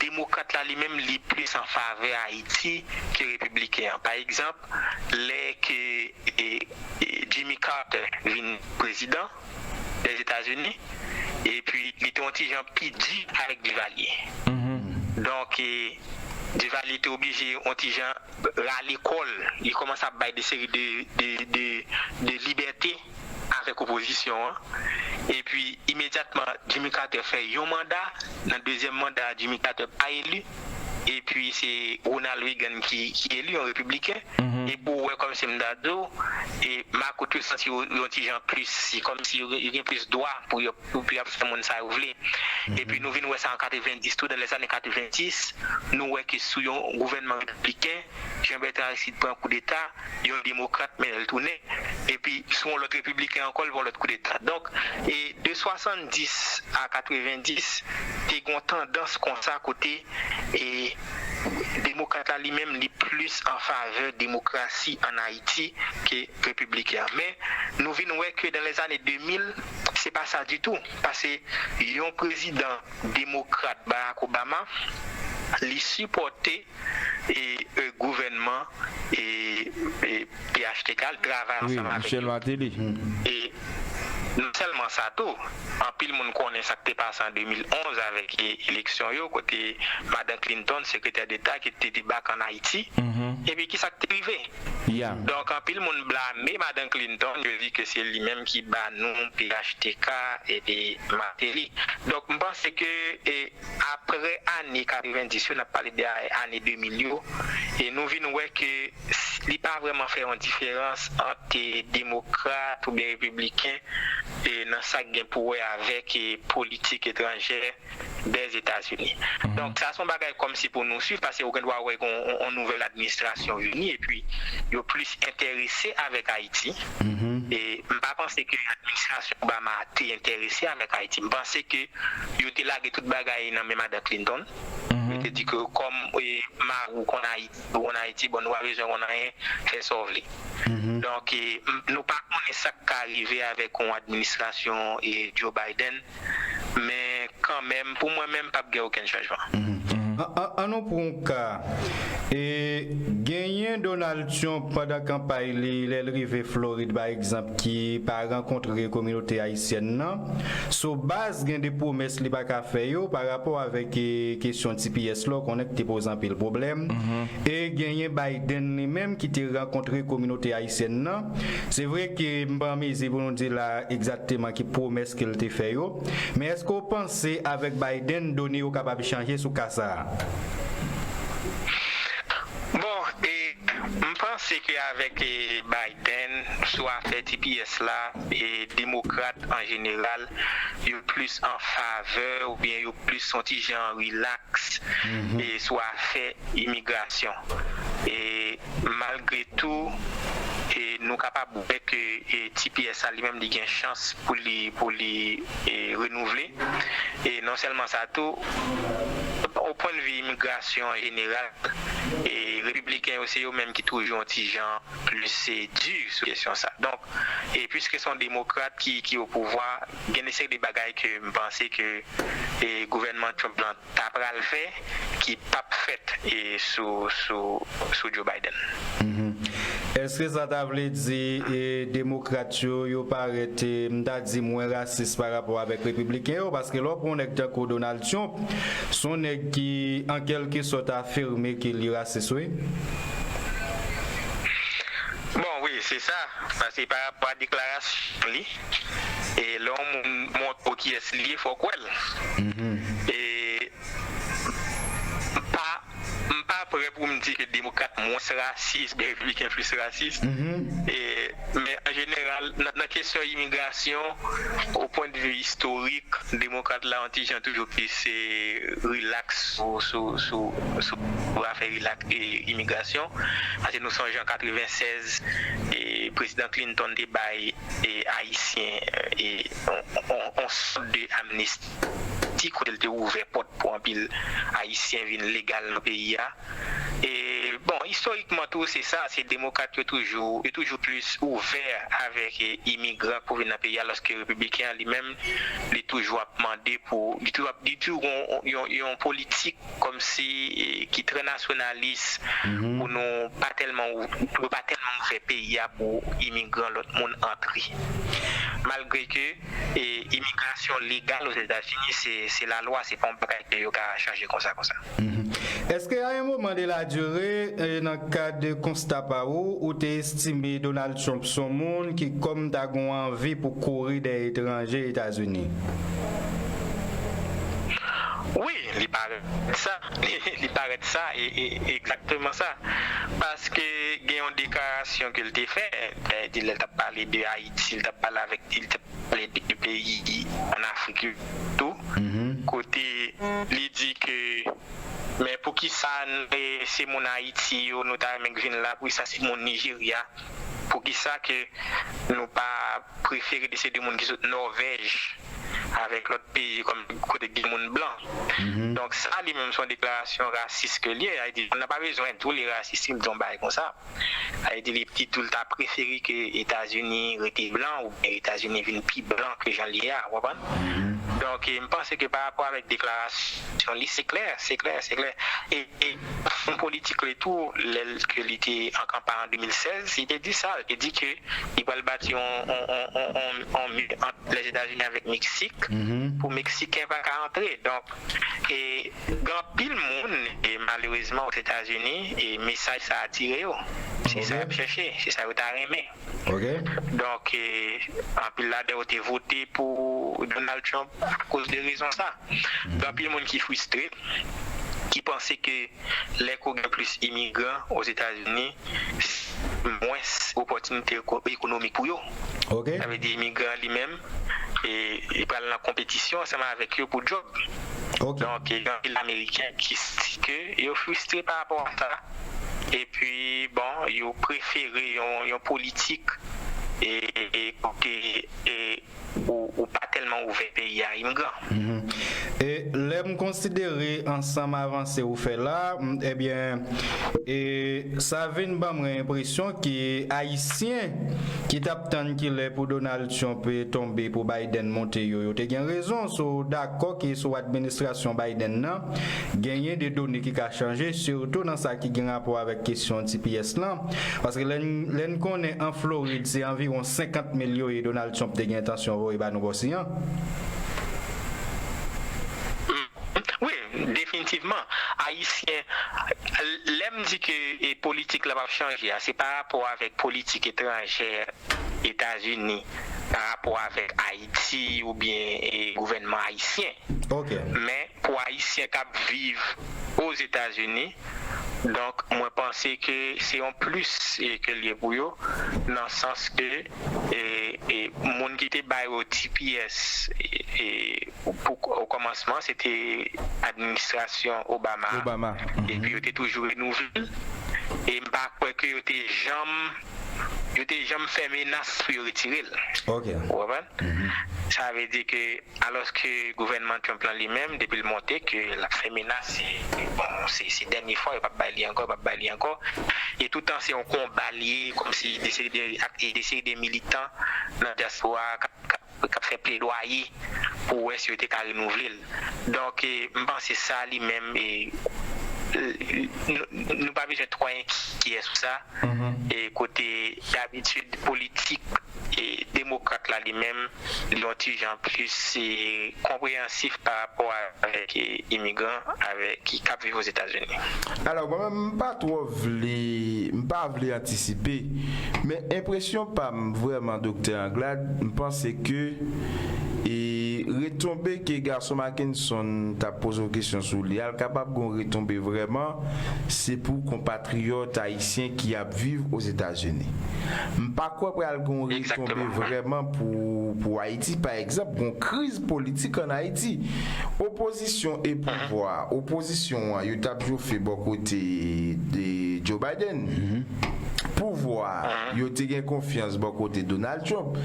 demokrat la li menm li plis an favè Ayiti ke repibliken an. Pa egzanp, lè ke, e, e, Jimmy Carter vin prezidan Lèzetazini, epi li te yon ti jan pi di avèk Duvalier. Donk, e, Duvalier te oblije yon ti jan rale kò l, li kòmanse ap bay de seri de, de, de, de libète avèk opozisyon an. Epi, imedyatman, Jimmy Carter fè yon manda. Nan dezyèm manda a, Jimmy Carter pa eli. epi se Ronald Reagan ki, ki eli, yon repibliken. E pou w wè, kòmsi m ta di w, e makout yo santi yo yon ti jan plis, se kòmsi yo, yo gen plis dwa pou yo, pou y ap fè moun sa yo vle. Epi nou vin wè sa an katrevenndis tou, dans les années quatre-vingt-dix, nou wè ke sou yon gouvènman repibliken, Jean Bertrand Aristide pran koudeta, yon demokrat mennen l tounen, epi sou yon lòt repibliken ankò, l fè yon lòt koudeta. Donk, e de swasanndis a katrevenndis, te gen yon tandans konsa kote, e demokrat la li menm, li plis an favè demokrasi ann Ayiti ke repibliken an. Men, nou vin wè ke dans les années deux mille, se pa sa ditou. Paske yon prezidan demokrat, Barack Obama, li sipòte e, e, gouvènman e, e P H T K, l travay ansanm avèk yo. Wi, Michel Martelly. E non sèlman sa tou, anpil moun konnen sa k te pase an de mil onz avèk e, eleksyon yo, kote Madan Clinton, sekretè deta, ki te debake ann Ayiti. Epi ki sa k te rive? Donk, anpil moun blame Madan Clinton, yo di ke se li menm ki ba nou P H T K epi Martelly. Donk, m panse ke, e, apre ane katrevenndis yo, n ap pale de ane de mil yo, e nou vin wè ke s- li pa vrèman fè yon diferans ant demokrat oubyen repibliken, e nan sa k gen pou wè avèk, e, politik etranjè dèzetazini. Donk, sa se yon bagay kòmsi pou nou swiv, paske ou gen dwa wè yon, yon, yon nouvèl administrasyon vini, epi yo plis enterese avèk Ayiti. E m pa panse ke administrasyon Obama a te enterese avèk Ayiti. M panse ke yo te lage tout bagay nan men Madan Clinton. Yo te di ke kòm, e, mari w konn Ayiti, ou konn Ayiti, bon, nou pa bezwen konn anyen, fè sa w vle. Donk, e, m- nou pa konnen sa k ka rive avèk yon administrasyon, e, Joe Biden, men kanmenm, pou mwen menm, p ap gen okenn chanjman. An, an, an nou pran yon ka, e, genyen Donald Trump pandan kanpay li, lè l rive Florid, pa egzanp, ki pa rankontre kominote ayisyèn nan. Sou baz gen de pwomès li pa ka fè yo pa rapò avèk, e, kesyon T P S la, w konnen ki te poze anpil pwoblèm. E genyen Biden li menm ki te rankontre kominote ayisyèn nan. Se vre ke m pa an mezi pou nou di la egzakteman ki pwomès ke l te fè yo. Men èske w panse avèk Biden, done yo kapab chanje sou ka sa a? Bon, e, m panse ke avèk, e, Biden, sou afè T P S la, e, demokrat an jeneral, yo plis an favè oubyen yo plis yon ti jan rilaks, e, sou afè imigrasyon. E malgre tou, e nou kapab wè ke, e, T P S la li menm li gen chans pou li, pou li, e, renouvle. E non sèlman sa tou, o pwennvi imigrasyon an jeneral, e repibliken yo se yo menm ki toujou yon ti jan plis, e, di sou kesyon sa. Donk, e piske se yon demokrat ki, ki o pouvwa, gen de seri de bagay ke m panse ke, e, gouvènman Trump lan ta pral fè ki p ap fèt, e, sou, sou, sou Joe Biden. Èske sa ta vle di, e, demokrat yo, yo parèt, e, m ta di, mwen rasis pa rapò avèk repibliken yo? Paske lè w pran yon nèg tankou Donald Trump, se yon nèg ki, an kèlke sòt, afime ke li rasis, wi. Bon, wi, se sa. Paske pa rapò a deklarasyon li, e lè yon moun montre w kiyès li ye, fò w kwè l. E m pa, m pa prè pou m di ke demokrat mwens rasis, oubyen repibliken plis rasis. E, men an jeneral, nan, nan kesyon imigrasyon, o pwennvi istorik, demokrat la, yon ti jan toujou plis, e, rilaks sou, sou, sou, sou afè rilaks, e, imigrasyon. Paske nou sonje an katrevennsèz, e, prezidan Clinton te bay, e, Ayisyen, e, on, on, on sòt de amnisti kote l te ouvè pòt pou anpil Ayisyen vin legal nan peyi a. E, bon, istorikman tou, se sa, se demokrat yo toujou, yo toujou plis ouvè avèk, e, imigran pou vin nan peyi a, lòske repibliken an li menm, li toujou ap mande pou, li toujou ap, li toujou gon yon, yon, yon politik kòmsi, e, ki trè nasyonalis, pou nou pa tèlman ou-, pou yo pa tèlman ouvè peyi a pou imigran lòt moun antre. Malgre ke, e, imigrasyon legal Ozetazini, se, se lalwa, se pa yon bagay ke yo ka chanje konsa, konsa. Èske a yon moman de la dire, e, nan kad konsta pa ou, ou te estime Donald Trump se yon moun ki kòm ta gon anvi pou kouri dèyè etranje Etazini? Wi, li parèt sa. Li parèt sa, e, e egzakteman sa. Paske gen yon deklarasyon ke l te fè, e, di lè l t ap pale de Ayiti, l t ap pale avèk, li t ap pale de, de peyi ann Afrik yo tou, kote li di ke, men poukisa n-, e, se moun Ayiti yo, nou ta renmen k vin la, poukisa se moun Nijerya, poukisa ke nou pa prefere de se de moun ki sot Nòvèj, avèk lòt peyi kòm kote gen moun blan. Donk, sa li menm se yon deklarasyon rasis ke l ye. Sa vle di, n a pa bezwen tou li rasis, si l di yon bagay konsa. Sa vle di, li di tou l ta prefere ke Etazini rete blan oubyen Etazini vin pi blan ke jan l ye a, w konprann? Donk, e, m panse ke pa rapò avèk deklarasyon li, se klè, se klè, se klè. E, e fon politik li tou, lè l, ke li te an kanpay an de mil sèz, li te di sa, li te di ke li pral bati yon, yon, yon, yon, yon, yon mi ant Lèzetazini avèk Meksik pou Meksiken pa ka antre. Donk, e, gen anpil moun, e malerezman, Ozetazini, e mesaj sa atire yo. Se sa y ap chèche, se sa yo ta renmen. Donk, e, anpil ladan yo te vote pou Donald Trump akoz de rezon sa. Gen anpil moun ki fristre, ki panse ke lè ke w gen plis imigran Ozetazini, mwens opòtinite eko-, ekonomik pou yo. Sa vle di imigran li menm, e, li pral nan konpetisyon ansanm avèk yo pou djòb. Donk, e, gen anpil Ameriken ki di ke yo fristre pa rapò a sa. Epi, bon, yo prefere yon, yon politik, e, e, kote, e, ou, ou pa tèlman ouvè peyi a imigran. E lè m konsidere ansanm avanse ou fè la, m, ebyen, e sa vin ban mwen enpresyon ke Ayisyen ki t ap tann kilè pou Donald Trump tonbe pou Biden monte yo, yo te gen rezon. Si w dakò ke sou administrasyon Biden nan, genyen de done ki ka chanje, sitou nan sa ki gen rapò avèk kesyon T P S lan. Paske lè n, lè n konnen an Florid, se anviwon senkant mil yo ye Donald Trump te gen entansyon voye ba nou bò si an. Wi, definitivman. Ayisyen, lè m di ke, e, politik la p ap chanje a, se pa rapò avèk politik etranjè Etazini, pa rapò avèk Ayiti oubyen, e, gouvènman ayisyen. Men pou Ayisyen k ap viv Ozetazini, donk, mwen panse ke se yon plis, e, ke l ye pou yo, nan sans ke, e, e, moun ki te ba yo T P S, e, e, pou, o kòmansman, se te administrasyon Obama. Epi yo te toujou renouvle l. E m pa kwè ke yo te janm, yo te janm fè menas pou yo retire l. Ou konprann? Sa vle di ke, alòske gouvènman Trump lan li menm, depi l monte, ke l ap fè menas, se, bon, se, se dènye fwa, yo p ap bay li ankò, yo p ap bay li ankò. E toutan se yon konba l ye, kòmsi de seri de, ak, e de seri de militan nan dyaspora k ap, k ap, k ap fè pledwaye pou wè si yo te ka renouvle l. Donk, e, m panse sa li menm, e, e, nou, nou pa bezwen twò enkyete sou sa. E kote dabitid politik, e, demokrat la li menm, li yon ti jan plis, e, konpreyansif pa rapò avèk, e, imigran avèk ki k ap viv Ozetazini. Alò, mwen menm, m pa twò vle, m pa vle antisipe, men enpresyon pa m vrèman, Doktè Anglade, m panse ke, e, retonbe ke gason Mackenson t ap poze w kesyon sou li a, l kapab gen yon retonbe vrèman, se pou konpatriyòt ayisyen ki ap viv Ozetazini. M pa kwè pral gen yon retonbe vrèman pou, pou Ayiti. Pa egzanp, gen yon kriz politik ann Ayiti. Opozisyon e pouvwa, opozisyon an, yo t ap jofe bò kote de Joe Biden. Pouvwa a, yo te gen konfyans bò kote Donald Trump.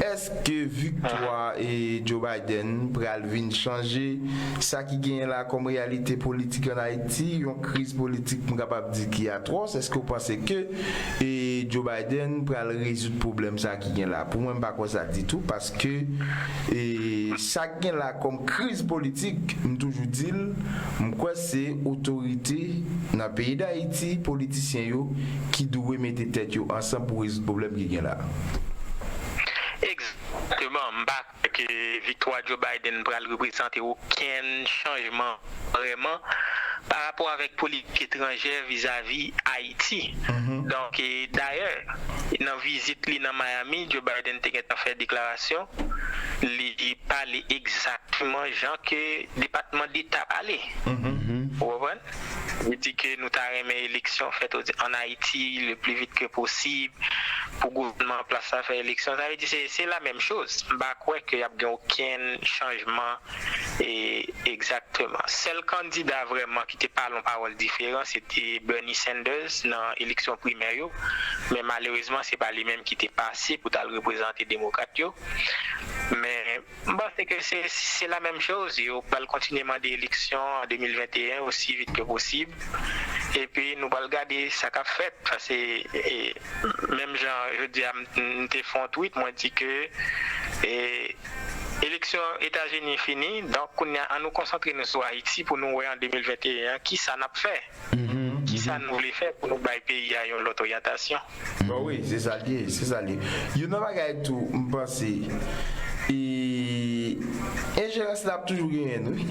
Èske viktwa, e, Joe Biden pral vin chanje sa ki genyen la kòm reyalite politik ann Ayiti, yon kriz politik, m kapab di, ki atwòs? Èske w panse ke, e, Joe Biden pral rezoud pwoblèm sa ki gen la? Pou mwen, m pa kwè sa ditou, paske, e, sa k gen la kòm kriz politik, m toujou di l, m kwè se otorite nan peyi Dayiti, politisyen yo, ki dwe mete tèt yo ansanm pou rezoud pwoblèm ki gen la. Egzakteman, m pa kwè ke viktwa Joe Biden pral reprezante okenn chanjman vrèman pa rapò avèk politik etranjè vizavi Ayiti. Donk, e, dayè, nan vizit li nan Miami, Joe Biden te gentan fè deklarasyon, li pale egzakteman jan ke Depatman Deta pale. Ou konprann? Li di ke nou ta renmen eleksyon fèt o- ann Ayiti le plus vite que possible, pou gouvènman an plas la fè eleksyon. Sa vle di se, se la menm choz. M pa kwè ke y ap gen okenn chanjman e, egzakteman. Sèl kandida vrèman ki te pale yon pawòl diferan, se te Bernie Sanders nan eleksyon primè yo. Men malerezman, se pa li menm ki te pase pou t al reprezante demokrat yo. Men m panse ke se, se la menm choz. Yo pral kontinye mande eleksyon an de mil venteyen osi vit ke posib. Epi nou pral gade sa k ap fèt. Paske, e, menm jan jodi a m, m te fè yon tweet, mwen di ke, e, eleksyon Etazini fini, donk kounye a, ann nou konsantre nou sou Ayiti pou nou wè an de mil venteyen an kisa n ap fè. Kisa nou vle fè pou nou bay peyi a yon lòt oryantasyon. Bon, wi, se sa l ye, se sa l ye. Youn nan bagay tou, m panse, e, enjerans la ap toujou genyen, wi.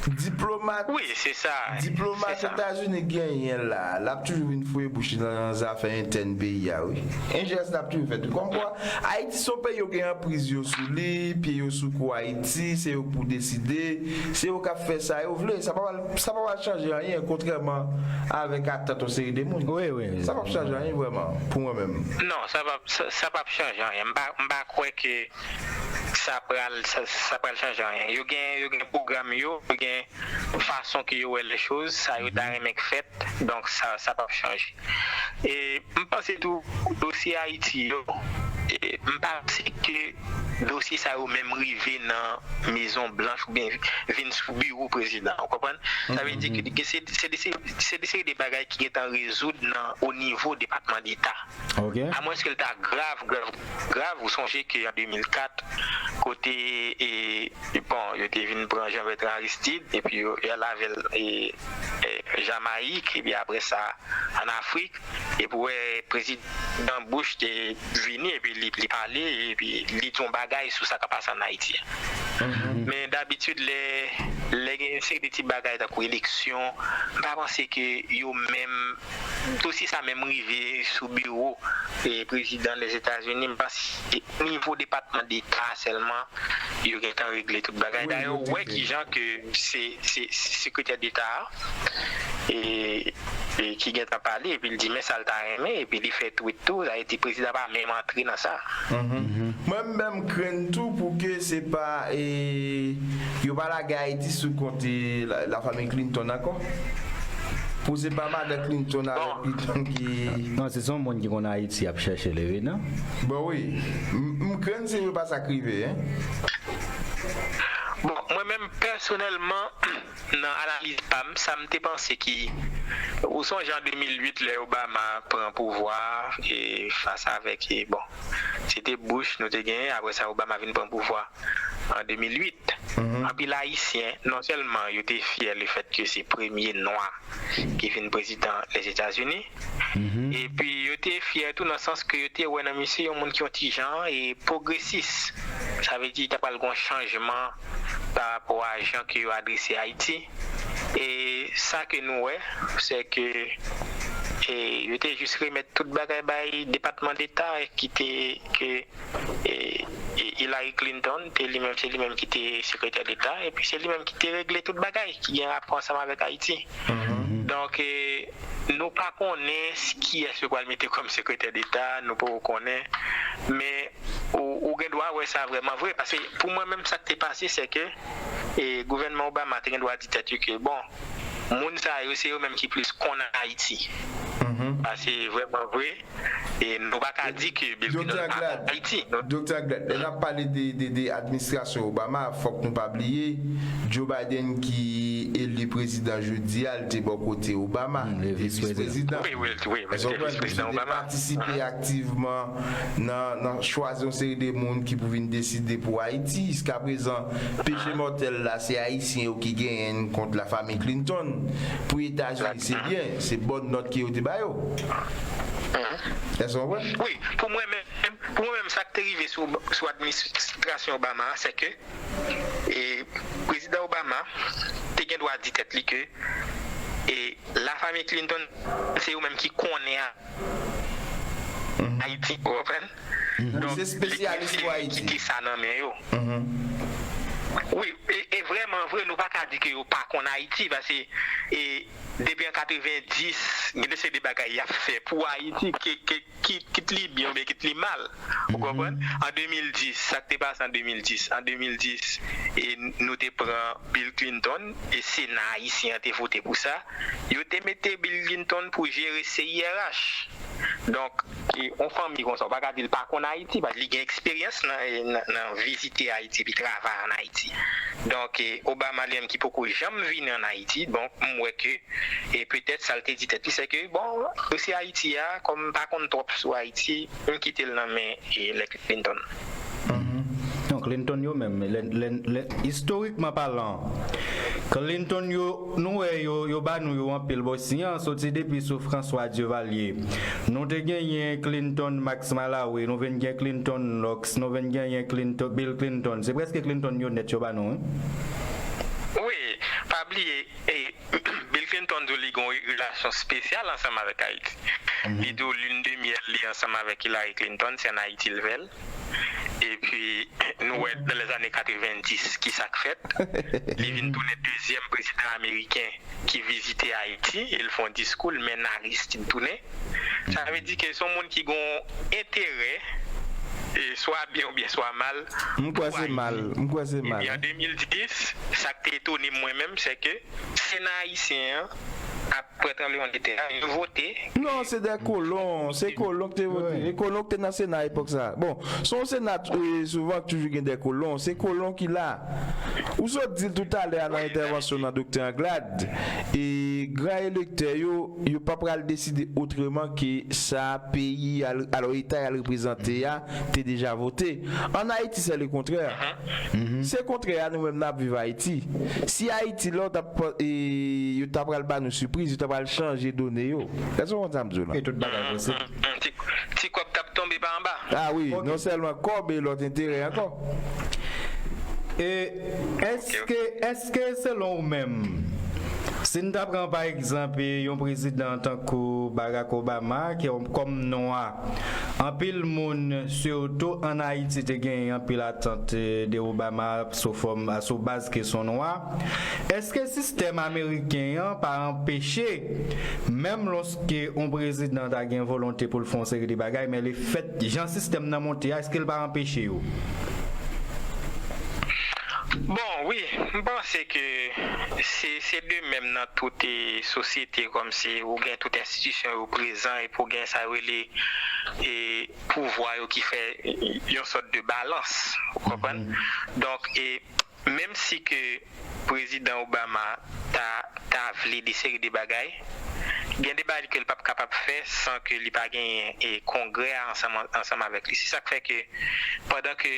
Diplomat, Wi, se sa. Se diplomat sa. Etazini genyen la, l ap toujou vin fouye bouch li nan zafè entèn peyi a, wi. Enjerans la ap toujou fèt, wi. Kòmkwa, Ayiti se yon peyi yo gen anpriz yo sou li, pye yo sou kou Ayiti, se yo k pou deside, se yo k ap fè sa yo vle. Sa pa pral, sa pa pral chanje anyen, kontrèman avèk atant yon seri de moun. Wi, wi. Sa p ap chanje anyen vrèman, pou mwen menm. Non, sa p ap, sa, sa p ap chanje anyen. M pa, m pa kwè ke sa pral, sa, sa pral chanje anyen. Yo gen, yo gen pwogram yo, yo gen fason ke yo wè lè choz, sa yo ta renmen k fèt, donk sa, sa p ap chanje. E m panse tou, dosye Ayiti yo, e m panse ke dosye sa yo menm rive nan Mezon Blanch oubyen vin sou biwo prezidan, ou konprann? Sa vle di ke, ke se, se de, se, se de seri de bagay ki gentan rezoud nan, o nivo Depatman Deta. Ok. Amwenske l ta grav, grav, grav, ou sonje ke an de mil kat, kote, e, bon, yo te vin pran Jean Bertrand Aristide, epi yo, yo al avè l, e, e, Jamayik, epi apre sa, ann Afrik, epi w wè prezidan Bush te vini, epi li, li pale, epi li di yon bagay sou sa k ap pase ann Ayiti a. Men dabitid, lè, lè gen yon seri de ti bagay tankou eleksyon, m pa panse ke yo menm, dosye sa menm rive sou biwo, e, prezidan Lèzetazini, m panse o nivo Depatman Deta sèlman, yo gentan regle tout bagay. Dayè, ou wè kijan ke se, se, se sekretè deta a, e, e ki gentan pale, epi l di men sa l ta renmen, epi li fè tweet tou, sa vle di prezidan pa menm antre nan sa. Mwen menm m krenn tou pou ke se pa, e, yo pa lage Ayiti sou kont, e, la, lafanmi Clinton ankò. Pou se pa madan Clinton avèk Clinton ki Non, se se yon moun ki konn Ayiti ap chèche li, wi, non? Bon, wi. M, m krenn se yo pa sa k rive, en. Bon, mwen menm pèsonèlman, nan analiz pa m, sa m te panse ki, ou sonje an de mil uit, lè Obama pran pouvwa, e, fas avèk, e, bon, se te Bush nou te genyen, apre sa Obama vin pran pouvwa an de mil uit. Anpil Ayisyen, non sèlman yo te fyè lefèt ke se premye nwa ki vin prezidan Lèzetazini, epi yo te fyè tou nan sans ke yo te wè nan misye yon moun ki yon ti jan e pwogresis. Sa vle di ta pral gen yon chanjman pa rapò a jan ke yo adrese Ayiti. E sa ke nou wè, se ke, e, yo te jis remèt tout bagay bay Depatman Deta ki te, ke, e, e, Hillary Clinton, te li menm, se li menm ki te sekretè deta, epi se li menm ki te regle tout bagay ki gen rapò ansanm avèk Ayiti. Donk, e, nou pa konnen s- kiyès yo pral mete kòm sekretè deta, nou poko konnen. Men, ou, ou gen dwa wè sa vrèman vre, paske pou mwen menm, sa k te pase, se ke, e, gouvènman Obama te gen dwa di tèt yo ke, bon, moun sa yo, se yo menm ki plis konn Ayiti. Sa se vrèman vre. E nou pa ka di ke Bill Clinton pa konn Ayiti. Doktè Glad, lè n ap pale de, de, de administrasyon Obama, fòk nou pa bliye, Joe Biden ki eli prezidan jodi a, l te bò kote Obama, li te vis prezidan. Wi, wi, wi, li te vis prezidan Obama. Patisipe aktivman nan, nan chwazi yon seri de moun ki pou vin deside pou Ayiti. Jiskaprezan, peche mòtèl la, se Ayisyen yo ki genyen l kont lafanmi Clinton. Pou Etazini, se byen, se bòn nòt ke yo te ba yo. Èske w konprann? Wi, pou mwen menm, pou mwen menm, sa k te rive sou, sou administrasyon Obama a, se ke, e, prezidan Obama te gen dwa di tèt li ke, e, lafanmi Clinton, se yo menm ki konnen a, Ayiti, ou konprann? Donk, se li espesyalist pou prefere Ayiti. Kite sa nan men yo. Wi, e, e vrèman vre, nou pa ka di ke yo pa konn Ayiti, paske, e, depi an katreven dis, gen de seri de bagay y ap fè pou Ayiti, ke, ke, kit, kit li byen oubyen kit li mal. Ou konprann? An de mil dis, sa k te pase an de mil dis? An de mil dis, e, nou te pran Bill Clinton, e Sena ayisyen an te vote pou sa. Yo te mete Bill Clinton pou jere C I R H. Donk, e, yon fanmi konsa, ou pa ka di l pa konn Ayiti, paske li gen eksperyans nan, nan, nan vizite Ayiti, epi travay ann Ayiti. Donk, e, Obama li menm ki poko janm vini ann Ayiti, donk, m wè ke, e, petèt sa l te di tèt li, se ke, bon, dosye Ayiti a, kòm m pa konn twòp sou Ayiti, m kite l nan men, e, lè Clinton. Non, Clinton yo menm, lè, lè, lè, istorikman palan, Clinton yo, nou wè yo, yo ba nou yo anpil. Bon, si an soti depi sou François Duvalier, nou te genyen Clinton Max Mallory, nou vin gen Clinton Knox, nou vin genyen Clinton, Bill Clinton. Se prèske Clinton yo nèt yo ba nou, wi. Wi, pa bliye, e, Bill Clinton di w li gen yon relasyon espesyal ansanm avèk Ayiti. Li di w lune de miel li ansanm avèk Hillary Clinton, se ann Ayiti l fè l. Epi, nou wè, nan lèzane katreven dis, ki sa k fèt? Li vin tounen dezyèm prezidan ameriken ki vizite Ayiti, e l fè yon diskou, l mennen Aristide tounen. Sa vle di ke se yon moun ki gen yon enterè, e, swa byen oubyen swa mal, pou Ayiti. M kwè se mal. M kwè se mal. Epi an de mil dis, sa k te etone m mwen menm, se ke Sena ayisyen an ap pran tranblemanndetè a, yo vote. Non, se de kolon. Se kolon ki te vote. E kolon ki te nan Sena epòk sa. Bon, se yon Sena, e, souvan ki toujou gen de kolon. Se kolon ki la. Ou sot di l toutalè a nan entèvansyon w nan Doktè Anglade, e, gran elektè yo, yo pa pral deside otreman ke sa peyi a, alò eta a l reprezante a, te deja vote. Ann Ayiti, se le kontrè. Se kontrè a nou menm n ap viv Ayiti. Si Ayiti la, w t ap, e, yo ta pral ba nou sipriz, yo ta pral chanje done yo. Èske w konn sa m di w la? E tout bagay posib. Ti, ti kòb t ap tonbe pa anba. Ah wi, non sèlman kòb e lòt enterè ankò. E èske, èske selon ou menm, si n ta pran pa egzanp yon prezidan tankou Barack Obama, ki kòm nwa, anpil moun, sitou ann Ayiti, te genyen anpil atant de Obama sou fòm, sou baz ke s on nwa, èske sistèm ameriken an pa anpeche, menm lòske yon prezidan ta gen volonte pou l fè yon seri de bagay, men lefèt jan sistèm nan monte a, èske l pa anpeche yo? Bon, wi, m panse ke se, se de menm nan tout, e, sosyete, kòmsi ou gen tout enstitisyon yo prezan epi ou gen sa yo rele, e, pouvwa yo ki fè yon sòt de balans, ou konprann? Donk, e, menm si ke Prezidan Obama ta, ta vle de seri de bagay, gen de bagay ke l p ap kapab fè san ke li pa genyen, e, Kongrè a ansanm, ansanm avèk li. Se sa k fè ke pandan ke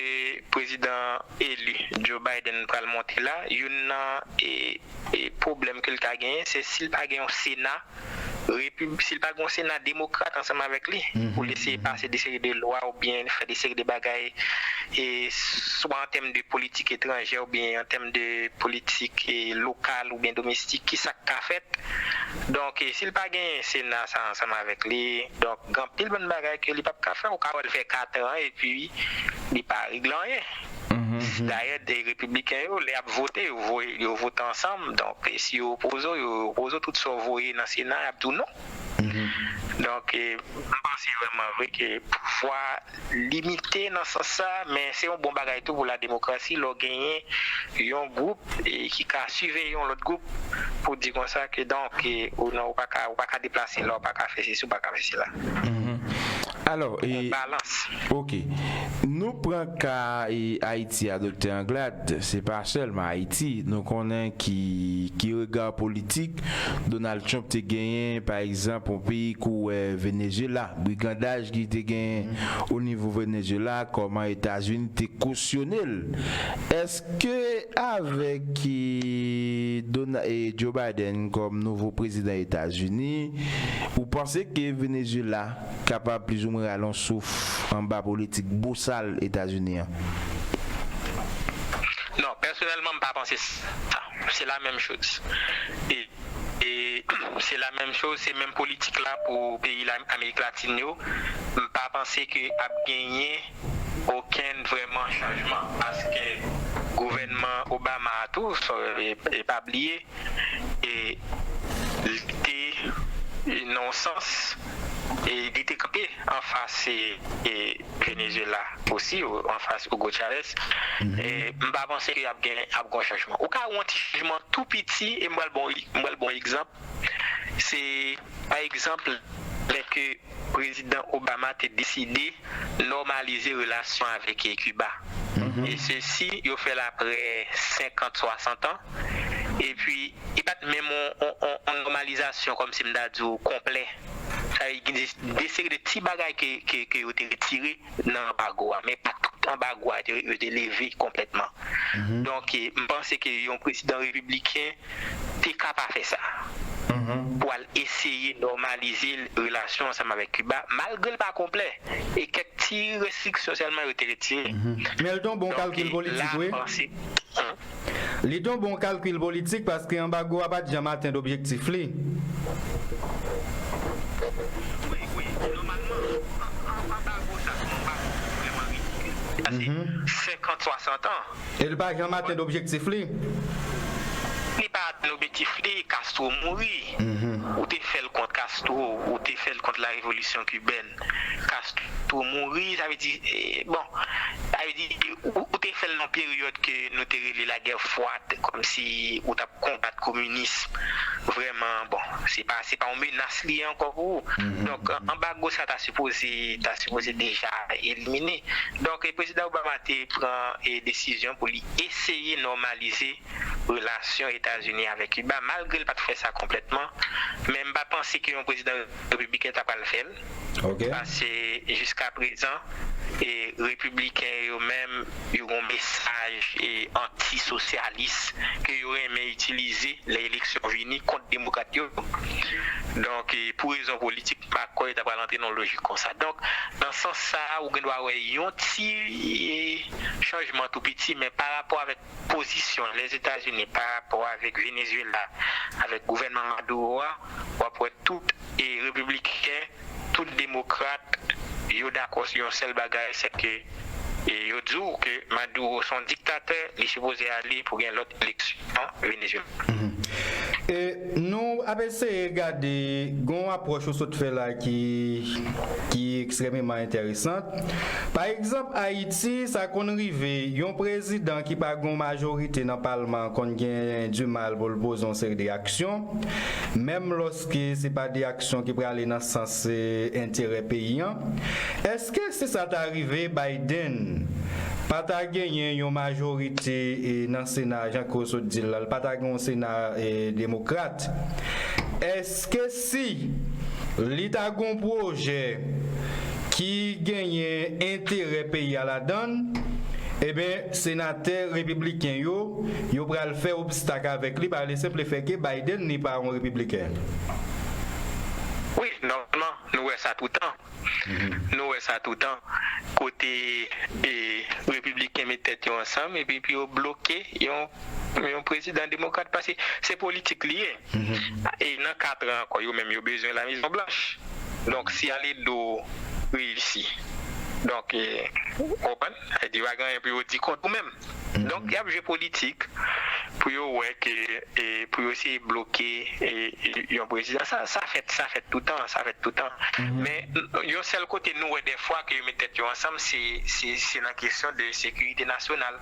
prezidan eli Joe Biden pral monte la, youn nan, e, e, pwoblèm ke l ka genyen, se si l pa gen yon Sena repib-, si l pa gen yon Sena demokrat ansanm avèk li pou l eseye pase de seri de lwa oubyen fè de seri de bagay, e, swa an tèm de politik etranjè oubyen an tèm de politik, e, lokal oubyen domestik, ki sa k ka fèt. Donk, e, si l pa gen Sena sa ansanm avèk li, donk, gen anpil bann bagay ke li p ap ka fè. Ou ka wè l fè kat an epi li pa regle anyen. Dayè, de repibliken yo, lè y ap vote, yo voye, yo vote ansanm. Donk, e, si yo opoze w, yo opoze w, tout sa w voye nan Sena, y ap di w non. Donk, e, m panse vrèman vre ke pouvwa limite nan sans sa, men se yon bon bagay tou pou la demokrasi, lè w genyen yon gwoup, e, ki ka siveye yon lòt gwoup pou di konsa ke, donk, e, ou non, ou pa ka, ou pa ka deplase la, ou pa ka fè sesi, ou pa ka fè sela. Alò, e, balans. Ok. Nou pran ka, e, Ayiti a, Doktè Anglade, se pa sèlman Ayiti. Nou konnen ki, ki rega politik Donald Trump te genyen, pa egzanp, yon peyi kou, e, Venezuela, brigandaj ki te genyen o nivo Venezuela, kòman Etazini te kosyone l. Èske avèk, e, Dona-, e, Joe Biden kòm nouvo prezidan Etazini, ou panse ke Venezuela kapab plizoumwen rale yon souf anba politik bosal Etazini an? Non, pèsonèlman, m pa panse sa. Se la menm choz. E, e, se la menm choz, se menm politik la pou peyi la, Amerik Latin yo. M pa panse ke ap genyen okenn vrèman chanjman, paske gouvènman Obama a tou, e, e pa bliye, e li te, e nan yon sans, e li te kanpe anfas, e, e Venezuela osi, anfas Hugo Chavez. E m pa panse ke ap gen, ap gen chanjman. Ou ka wè yon ti chanjman tou piti, e m pral bon, m pral bon egzanp. Se, pa egzanp, lè ke Prezidan Obama te deside nòmalize relasyon avèk, eh, Kiba. E sesi, yo fè l apre senkant, swasant an. Epi, e pa t menm on, on, on, on nòmalizasyon, kòmsi m ta di w, konplè. Sa vle di, gen de, de seri de ti bagay ke, ke, ke yo te retire nan anbago a, men pa tout anbago a te, yo te leve konplètman. Donk, e, m panse ke yon prezidan repibliken te ka pa fè sa. Pou al eseye nòmalize relasyon ansanm avèk Kiba, malgre l pa konplè. E kèk ti restriksyon sèlman yo te retire. Men l te yon bon kalkil politik, wi. Li te yon bon kalkil politik paske anbago a pa t janm atenn objektif li. Wi, wi, nòmalman, an, an, anbago sa, se yon anbago ki vrèman ridikil. Sa se senkant, swasant an. E li pa janm atenn objektif li. Li pa atenn objektif li, Castro mouri. Ou te fè l kont Castro, ou te fè l kont la révolution cubaine. Castro mouri, sa vle di, eh, bon, sa vle di, ou, ou te fè l nan peryòd ke nou te rele lagè fwad, kòmsi ou t ap konbat kominis. Vrèman, bon, se pa, se pa yon menas li ye ankò pou ou. Donk, an-, anbago sa ta sipoze, ta sipoze deja elimine. Donk, e, Prezidan Obama te pran, e, desizyon pou li eseye nòmalize relasyon Etazini avèk Kiba, malgre l pa t fè sa konplètman. Men m pa panse ke yon prezidan repibliken ta pral fè l. Paske jiska prezan, e, repibliken yo menm, yo gen yon mesaj, e, antisosyalis ke yo renmen itilize lè eleksyon vini kont demokrat yo. Donk, e, pou rezon politik, m pa kwè yo ta pral antre nan lojik konsa. Donk, nan sans sa a, ou gen dwa wè yon ti, e, chanjman tou piti, men pa rapò avèk pozisyon Lèzetazini pa rapò avèk Venezuela, avèk gouvènman Maduro a, w ap wè tout, e, repibliken, tout demokrat, yo dakò sou yon sèl bagay, se ke, e, yo di w ke Maduro se yon diktatè, li sipoze ale pou gen lòt eleksyon Venezuela. E, nou ap eseye gade, gen yon apwòch ou sot fè la ki, ki ekstrèmeman enteresan. Pa egzanp, Ayiti, sa konn rive, yon prezidan ki pa gen yon majorite nan palman an konn gen dimal pou l poze yon seri de aksyon, menm lòske se pa de aksyon ki prale nan sans, e, enterè peyi an. Èske si sa ta rive, Biden pa ta genyen yon majorite, e, nan Sena, jan ke w sot di l la, l pa ta gen yon Sena, e, demokrat, èske si li ta gen yon pwojè ki genyen enterè peyi a ladan l, ebyen, senatè repibliken yo, yo pral fè obstak avèk li pa le senp fè ke Biden li pa yon repibliken? Wi, nòmalman, nou wè sa toutan. Nou wè sa toutan, kote, e, repibliken met tèt yo ansanm, epi pou yo bloke yon, yon prezidan demokrat, paske se politik li ye. E nan kat an ankò, yo menm yo bezwen La Mezon Blanch. Donk, si Aledo reyisi, donk, e, ou konprann? Sa vle di, yo pa gen anyen pou yo di kont ou menm. Donk, y ap jwe politik pou yo wè ke, e, pou yo eseye bloke, e, e, yon prezidan. Sa, sa fèt, sa fèt toutan, sa fèt toutan. Men, n-, yon sèl kote nou wè dèfwa ke yo met tèt yo ansanm, se, se, se nan kesyon de sekirite nasyonal.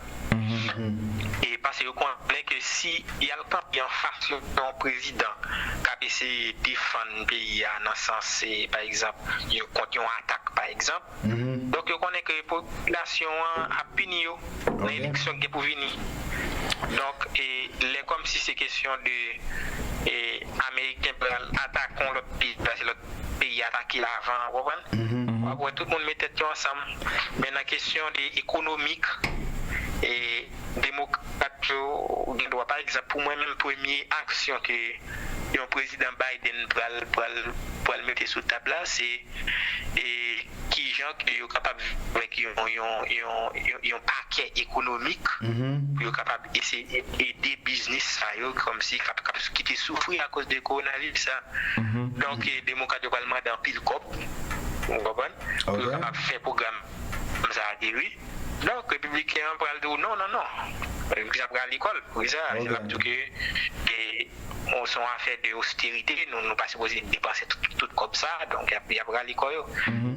E paske yo konnen ke si y al kanpe anfas yon, yon prezidan k ap eseye defann peyi a nan sans, e, pa egzanp, yon, kont yon atak, pa egzanp, Donk, yo konnen ke popilasyon an ap pini yo nan eleksyon ki gen pou vini. Donk, e, lè kòmsi se kesyon de, e, Ameriken pral atake yon lòt peyi, paske lòt peyi atake l avan, w konprann? W ap wè tout moun met tèt yo ansanm. Men nan kesyon de ekonomik, e, demokrat yo gen dwa, pa egzanp, pou mwen menm, premye aksyon ke yon prezidan Biden pral, pral, pral mete sou tab la, se, e, kijan ke yo kapab avèk yon, yon, yon, yon, yon pakè ekonomik pou yo kapab eseye ede biznis sa yo, kòmsi k ap, k ap, ki te soufri akoz de kowonaviris sa. Donk, eh, demokrat yo pral mande anpil kòb, ou konprann, pou yo kapab fè pwogram sa ateri. Donk, repibliken an pral di w, non, non, non. Repibliken an pral lekòl. Poukisa? L ap di w ke, eh, bon, se yon afè de osterite, nou, nou pa sipoze depanse tout, tout kòb sa, donk y ap, y ap rale kò yo.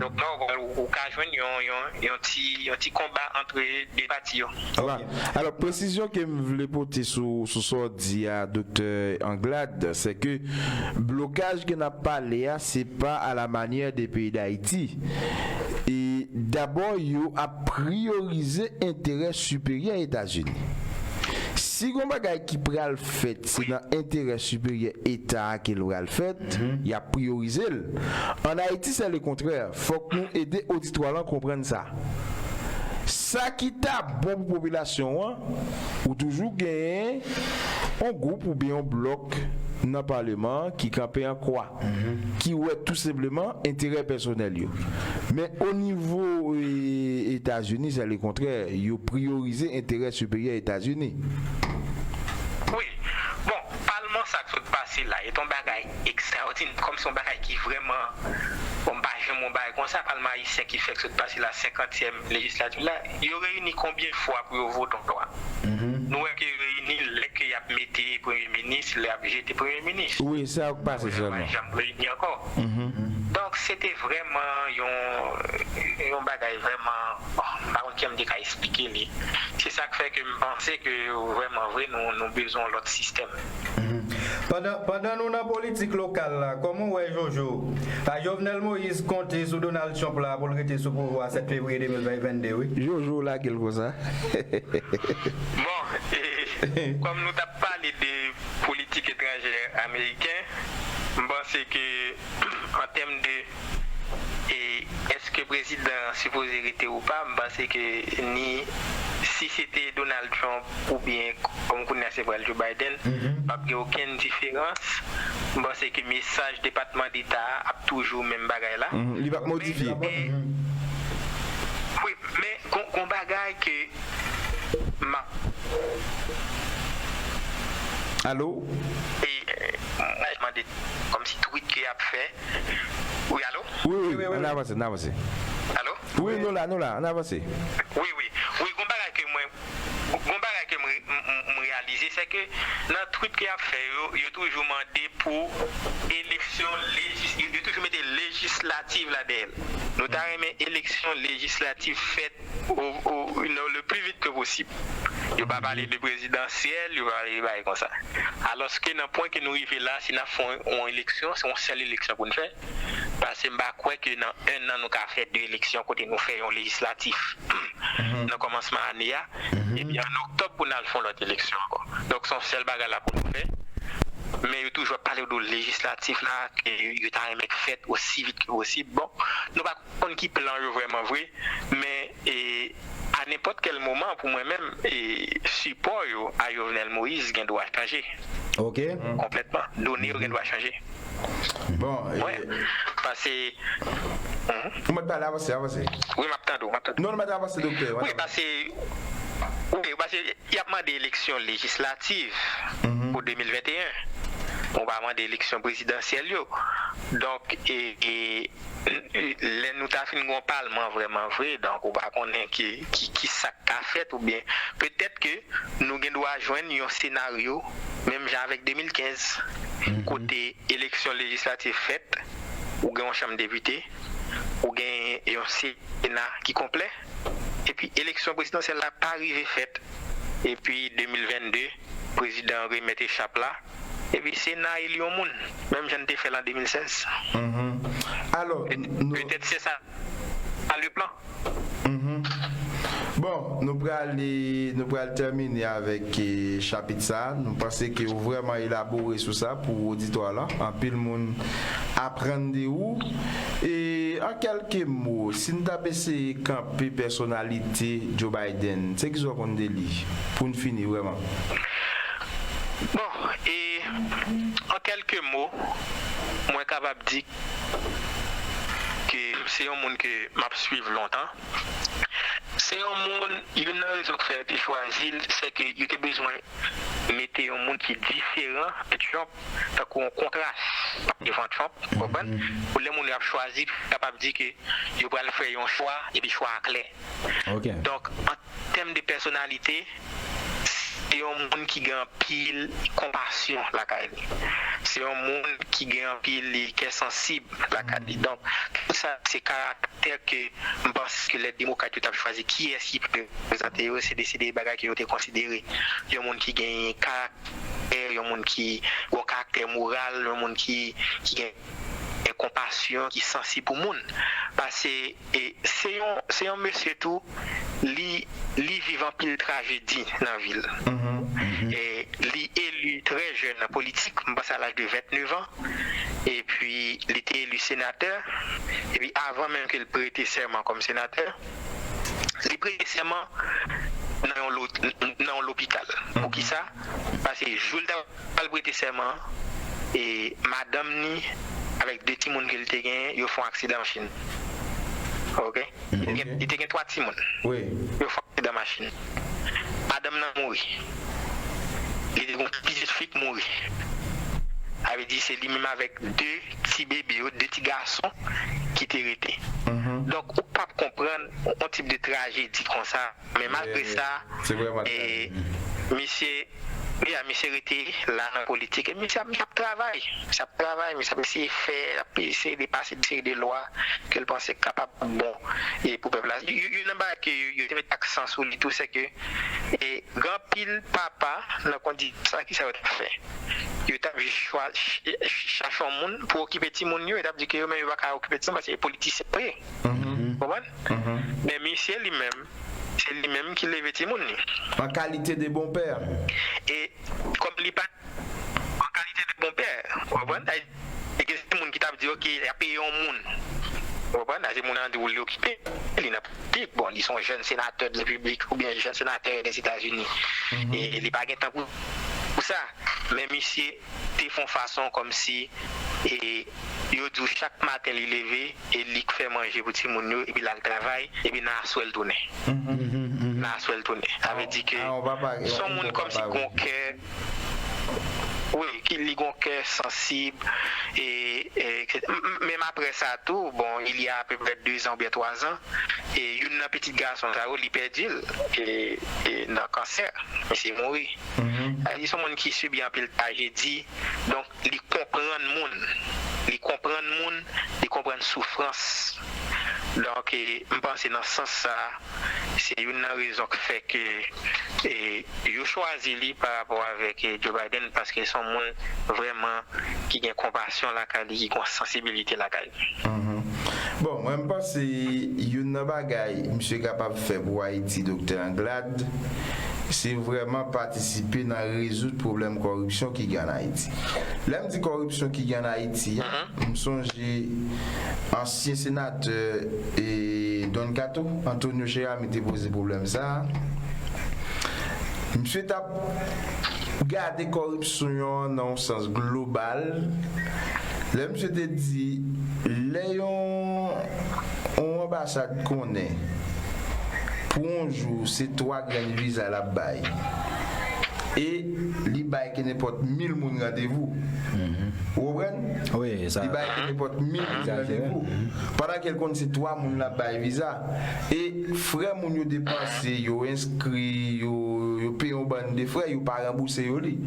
Donk la, ou, ou ka jwenn yon, yon, yon ti, yon ti konba ant de pati yo. Alò, presizyon ke m vle pote sou, sou sa w di a, Doktè Anglade, se ke blokaj ke n ap pale a, se pa à la manière de peyi Dayiti. E dabò, yo ap priyorize enterè siperyè Etazini. Si gon bagay ki pral fèt, se nan enterè siperyè Eta a ke l pral fèt, y ap priyorize l. Ann Ayiti, se le kontrè. Fòk nou ede oditwa lan konprann sa. Sa ki ta bon pou popilasyon an, ou toujou genyen yon gwoup oubyen yon blòk nan paleman an ki kanpe an kwa, ki wè tou senpleman enterè pèsonèl yo. Men o nivo, e, Etazini, se le kontrè, yo priyorize enterè siperyè Etazini. Wi. Bon, palman sa k sot pase la, e t on bagay ekstraòdinè, kòm se yon bagay ki vrèman, bon, m pa janm wè yon bagay konsa, palman ayisyen ki fèk sot pase la, senkantyèm lejislatif la, yo reyini konbyen fwa pou yo vote yon lwa? Nou wè ke yo reyini lè ke y ap mete premye minis, lè y ap jete premye minis. Wi, sa k pase sèlman. Yo pa janm reyini ankò. Donk, se te vrèman yon, yon bagay vrèman, oh, m pa konn kijan m te ka eksplike li. Se sa k fè ke m panse ke vrèman vre, nou, nou bezwen yon lòt sistèm. Pandan, pandan nou nan politik lokal la, kòman w wè Jojo? A Jovenel Moïse konte sou Donald Trump la pou l rete sou pouvwa a sèt fevriye de mil vennde, wi. Jojo lage l konsa. Bon, e, kòm nou t ap pale de politik etranjè ameriken, m panse ke, an tèm de, e, èske prezidan an sipoze rete ou pa, m panse ke ni si se te Donald Trump oubyen kòm kounye a se pral Joe Biden, p ap gen okenn diferans. M panse ke mesaj Depatman Deta a ap toujou menm bagay la. Li p ap modifye. Men, e, wi, men gon, gon bagay ke m ap Alo? E, e, mwen mande kòmsi tweet ke y ap fè. Wi, alo? Wi, wi, wi, wi, ann avanse, ann avanse. Alo? Wi, nou la, nou la, ann avanse. Wi, wi. Wi, gon bagay ke mwen, gon bagay ke mwen, m, m, m reyalize, se ke nan tweet ke y ap fè yo, yo toujou mande pou eleksyon lejis-, yo, yo toujou mete lejislativ la dèyè l. Nou ta renmen eleksyon lejislativ fèt o, o, non, le plus vite que possible. Yo pa pale de prezidansyèl, yo pa pale de bagay konsa. Alòske nan pwen ke nou rive la, si n ap fè yon, yon eleksyon, se yon sèl eleksyon pou n fè. Paske m pa kwè ke nan en an nou ka fè de eleksyon kote nou fè yon lejislatif nan kòmansman ane a. Epi an oktòb pou n al fè yon lòt eleksyon ankò. Donk se yon sèl bagay la pou nou fè. Men yo toujou ap pale de lejislatif la, ke yo, yo ta renmen k fèt osi vit ke posib. Bon, nou pa konn ki plan yo vrèman vre, men, e, a nenpòt kèl moman, pou mwen menm, e, sipò yo a Jovenel Moïse gen dwa chanje. Ok. Konplètman. Done yo gen dwa chanje. Bon, e, wi, paske, mhm. Ou mèt pale, avanse, avanse. Wi, m ap tande w, m ap tande w. Non, non, mèt avanse, doktè, mèt avanse. Wi, paske, wi, paske y ap mande eleksyon lejislativ pou de mil venteyen. Bon, pa mande eleksyon prezidansyèl yo. Donk, e, e, lè nou ta fin gen yon palman vrèman vre, donk ou pa konnen ki, ki, ki sa k ka fèt, oubyen petèt ke nou gen dwa jwenn yon senaryo, menm jan avèk de mil kenz, kote eleksyon lejislatif fèt, ou gen yon chanm depite, ou gen yon sena ki konplè, epi eleksyon prezidansyèl la pa rive fèt, epi de mil vennde, prezidan an remèt echap la, epi sena eli yon moun, menm jan n te fè l an de mil sèz. Mhm. Alò, pe-, nou petèt se sa le plan. Mhm. Bon, nou prale, nou pral tèmine avèk, e, chapit sa a. Nou panse ke w vrèman elabore sou sa pou oditwa la. Anpil moun aprann de ou. E, an kèlke mo, si n t ap eseye kanpe pèsonalite Joe Biden, se kisa w konn de li pou n fini vrèman? Bon, e, an kèlke mo, mwen kapab di ke se yon moun ke m ap swiv lontan. Se yon moun, youn nan rezon k fè yo te chwazi l, se ke yo te bezwen mete yon moun ki diferan de Trump, tankou yon kontras devan Trump, w konprann? Pou lè moun yo ap chwazi, kapab di ke yo pral fè yon chwa, epi chwa a klè. Donk, an tèm de pèsonalite, se yon moun ki gen anpil konpasyon lakay li. Se yon moun ki gen anpil kè sansib lakay li. Donk, tout sa, se karaktè ke m panse ke lè demokrat yo t ap chwazi kiyès ki pou reprezante yo, se de, se de bagay ke yo te konsidere. Yon moun ki gen karaktè, yon moun ki gen yon karaktè moral, yon moun ki, ki gen, gen konpasyon, ki sansib pou moun. Paske, e, se yon, se yon mesye tou, li, li viv anpil trajedi nan vi l. E, li eli trè jèn nan politik, m panse a laj de vennèf an. Epi, li te eli senatè. Epi, avan menm ke l prete sèman kòm senatè, li prete sèman nan yon lo-, nan yon lopital. Poukisa? Paske jou l t ap al prete sèman an, e madanm ni avèk de timoun ke l te genyen, yo fè yon aksidan machin. Oke? Li te gen, li te gen twa timoun. Yo fè yon aksidan machin. Madanm nan mouri. Li te gen yon pitit fi k mouri. Sa vle di se li menm avèk de ti bebe yo, de ti gason ki te rete. Donk, ou p ap konprann yon tip de trajedi konsa. Men malgre sa, e, misye, wi, a, misye rete la nan politik. E misye ap, misye ap travay. Misye ap travay, misye ap eseye fè, ap eseye de pase de seri de lwa ke l panse k kapab bon, e, pou pèp la. Yo, yo, youn nan bagay ke yo, yo te met aksan sou li tou, se ke, e, gen anpil papa nan kondisyon sa, kisa yo t ap fè? Yo t ap jis chwa-, ch-, chache yon moun pou okipe timoun yo, yo t ap di ke yo menm yo pa ka okipe timoun paske se politisyen yo ye. Konprann? Men misye li menm, se li menm ki leve timoun li. An kalite de bonpè. E kòm li pa an kalite de bonpè, w konprann? Sa vle di, e gen timoun ki t ap di, oke, y ap peye yon moun. W konprann? Sa se moun an di w li okipe, li nan politik. Bon, li se yon jèn senatè de repiblik oubyen jèn senatè Lèzetazini. E li pa gen tan pou, pou sa. Men misye te fè yon fason kòmsi, e, yo di w chak maten li leve, e li k fè manje pou timoun yo, epi l al travay, epi nan aswè l tounen. Nan aswè l tounen. Sa vle di ke se yon moun kòmsi ki gon kè, wi, ki li gon kè sansib, e, e, m-, m-, menm apre sa tou, bon, il y a à peu près deux ans oubyen twa zan, e youn nan pitit gason sa yo, li pèdi l, e, e, nan kansè, misye mouri. Sa vle di se yon moun ki sibi anpil trajedi, donk li konprann moun, li konprann moun, li konprann soufrans. Donk, e, m panse nan sans sa, se youn nan rezon k fè ke, e, yo chwazi li pa rapò avèk, e, Joe Biden, paske se yon moun vrèman ki gen konpasyon lakay li, ki gen sansibilite lakay li. Bon, mwen, m panse youn nan bagay misye kapab fè pou Ayiti, Doktè Anglade, se vrèman patisipe nan rezoud pwoblèm kòripsyon ki gen ann Ayiti. Lè m di kòripsyon ki gen ann Ayiti a, m sonje ansyen senatè, e, Don Kato, Antonio Cheramy te poze pwoblèm sa a. Misye t ap gade kòripsyon an nan yon sans global. Lè misye te di, lè yon, yon anbasad konnen pou yon jou se twa grenn viza l ap bay, e li bay kenenpòt mil moun randevou. Ou konprann? Li bay kenenpòt mil moun randevou. Pandan ke l konn se twa moun l ap bay viza. E frè moun yo depanse, yo enskri, yo, yo peye yon bann de frè, yo pa ranbouse yo li.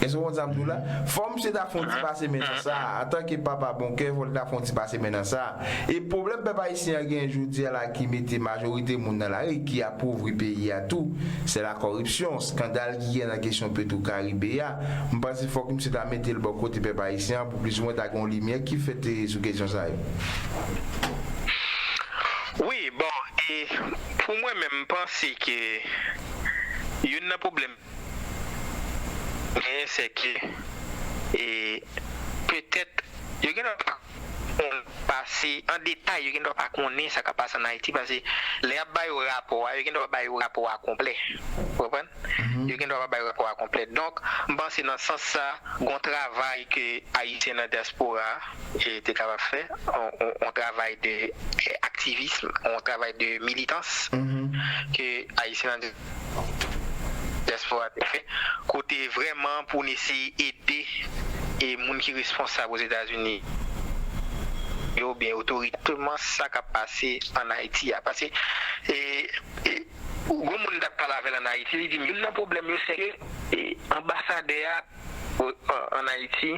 Èske w konn sa m di w la? Fò misye ta fè yon ti pase men nan sa a. Antanke papa bon kè, fò l ta fè yon ti pase men nan sa a. E pwoblèm pèp ayisyen an gen jodi a la ki mete majorite moun nan lari, ki apovri peyi a tou, se lakòripsyon, eskandal ki gen nan kesyon Petro Caribe a. M panse fòk misye ta mete l bò kote pèp ayisyen an pou plizoumwen ta gen yon limyè ki fèt, e, sou kesyon sa yo. Wi, bon, e pou mwen menm, m panse ke youn nan pwoblèm genyen, se ke, e, petèt, yo genlè pa konn pase an detay, yo gen dwa pa konnen sa k ap pase ann Ayiti, paske lè y ap ba yo rapò a, yo gen dwa pa ba yo rapò a konplè. Ou konprann? Yo gen dwa pa ba yo rapò a konplè. Donk, m panse nan sans sa, gon travay ke Ayisyen nan dyaspora a, e, te kapab fè, on, on, on travay de, e, aktivism, on travay de militans ke Ayisyen nan dyaspora te fè, kote vrèman pou n eseye ede, e, moun ki responsab Ozetazini yo, oubyen otorite, egzakteman sa k ap pase ann Ayiti a. Paske, e, e, gon moun m t ap pale avè l ann Ayiti, li di m, youn nan pwoblèm yo, se ke, e, anbasadè a, o, an, ann Ayiti,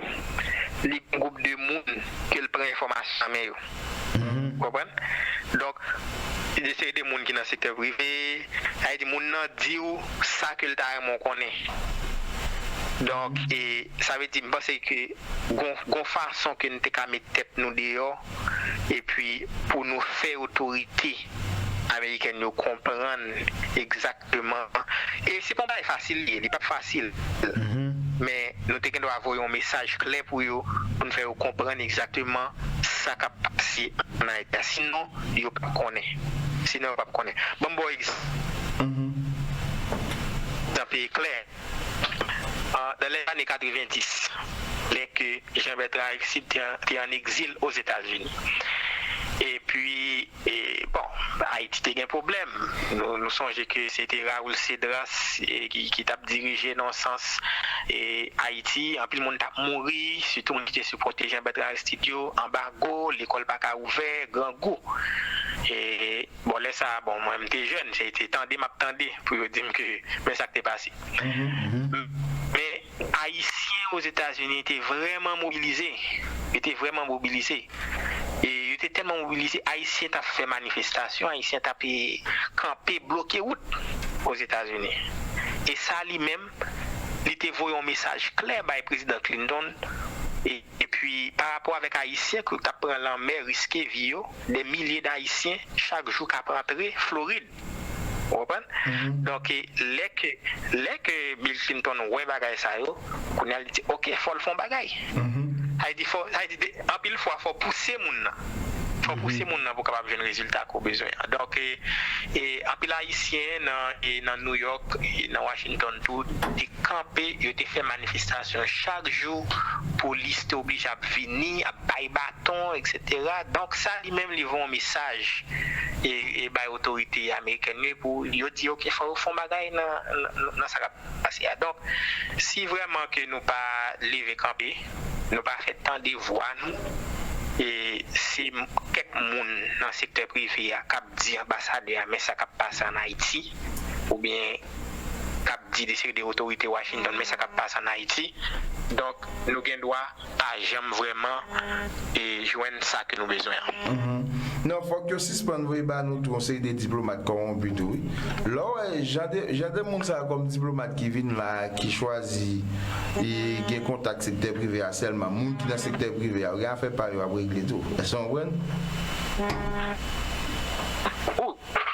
li gen gwoup de moun ke l pran enfòmasyon nan men yo. Ou konprann? Donk, se de moun ki nan sektè prive, sa vle di moun nan di w sa ke l ta renmen w konnen. Donk, e, sa vle di, m panse ke gon, gon fason ke n te ka met tèt nou deyò, epi pou nou fè otorite amerikèn yo konprann egzakteman. E se pa yon bagay fasil li ye, li p ap fasil. Men nou te gen dwa voye yon mesaj klè pou yo, pou n fè yo konprann egzakteman sa k ap pase ann Ayiti a. Sinon, yo p ap konnen. Sinon, yo p ap konnen. Ban m ba w egzanp klè. An, dans les années quatre-vingt-dix, lè ke Jean Bertrand Aristide te an, te an egzil Ozetazini. Epi, e, bon, Ayiti te gen pwoblèm. Nou, nou sonje ke se te Raoul Cédras, e, ki, ki t ap dirije nan sans, e, Ayiti. Anpil moun t ap mouri, sitou moun ki te sipòte Jean Bertrand Aristide yo, anbago, lekòl pa ka ouvè, grangou. E, bon, lè sa a, bon, mwen, m te jèn, se te tande m ap tande pou yo di m ke men sa k te pase. Men, Ayisyen Ozetazini te vrèman mobilize. Yo te vrèman mobilize. E yo te tèlman mobilize, Ayisyen t ap fè manifestasyon, Ayisyen t ap, e, kanpe, bloke wout Ozetazini. E sa li menm, li te voye yon mesaj klè bay Prezidan Clinton, e, epi pa rapò avèk Ayisyen ki t ap pran lanmè, riske vi yo, dè milye d Ayisyen chak jou k ap antre Florid. Ou konprann? Donk, e, lè ke, lè ke Bill Clinton wè bagay sa yo, kounye a li di, "Oke, fò l fè yon bagay." Sa vle di, fò, sa vle di, de, anpil fwa, fò pouse moun nan. Fò pouse moun nan pou kapab jwenn rezilta ke w bezwen an. Donk, e, e, anpil Ayisyen nan, e, nan New York, e, nan Washington tou, te kanpe, yo te fè manifestasyon chak jou, polis te oblije ap vini, ap bay baton, etsetera. Donk, sa li menm, li voye yon mesaj, e, e bay otorite amerikèn yo pou yo di, "Oke, fò yo fè yon bagay nan, nan, nan sa k ap pase a." Donk, si vrèman ke nou pa leve kanpe, nou pa fè tande vwa nou, e se m-, kèk moun nan sektè prive a k ap di anbasadè a, "Men sa k ap pase ann Ayiti," oubyen k ap di de seri de otorite Washington, "Men sa k ap pase ann Ayiti." Donk, nou gen dwa pa janm vrèman, e, jwenn sa ke nou bezwen an. Non, fòk yo sispann voye ba nou tou yon seri de diplomat kòwonpi tou, wi. Lè w wè jan de, jan de moun sa yo kòm diplomat ki vin la, ki chwazi, e, gen kontak sektè prive a sèlman, moun ki nan sektè prive a, yo gen afè pa yo ap regle tou. Èske w konprann?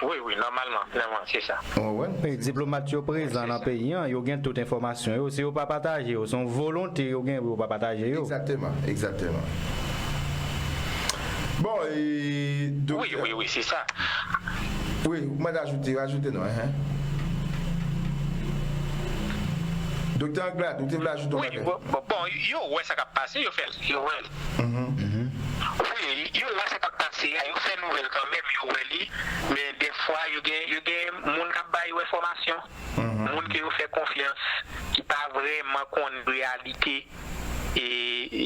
Wi, wi, nòmalman, nòmalman, se sa. Ou konprann? E diplomat yo prezan nan peyi an, yo gen tout enfòmasyon yo. Si yo pa pataje yo, se yon volonte yo gen pou yo pa pataje yo. Egzakteman, egzakteman. Bon, e, wi, doktè, wi, wi, se sa. Wi, ou mande ajoute, ajoute non, hein. Doktè Anglade, ou te vle ajoute yon bagay? Wi, bon, bon, bon, yo wè sa k ap pase, yo fè, yo wè l. Wi, yo wè sa k ap pase a, yo fè nouvèl kanmenm, yo wè li, men dèfwa, yo gen, yo gen moun k ap ba yo enfòmasyon, moun ke yo fè konfyans, ki pa vrèman konn reyalite, e, e,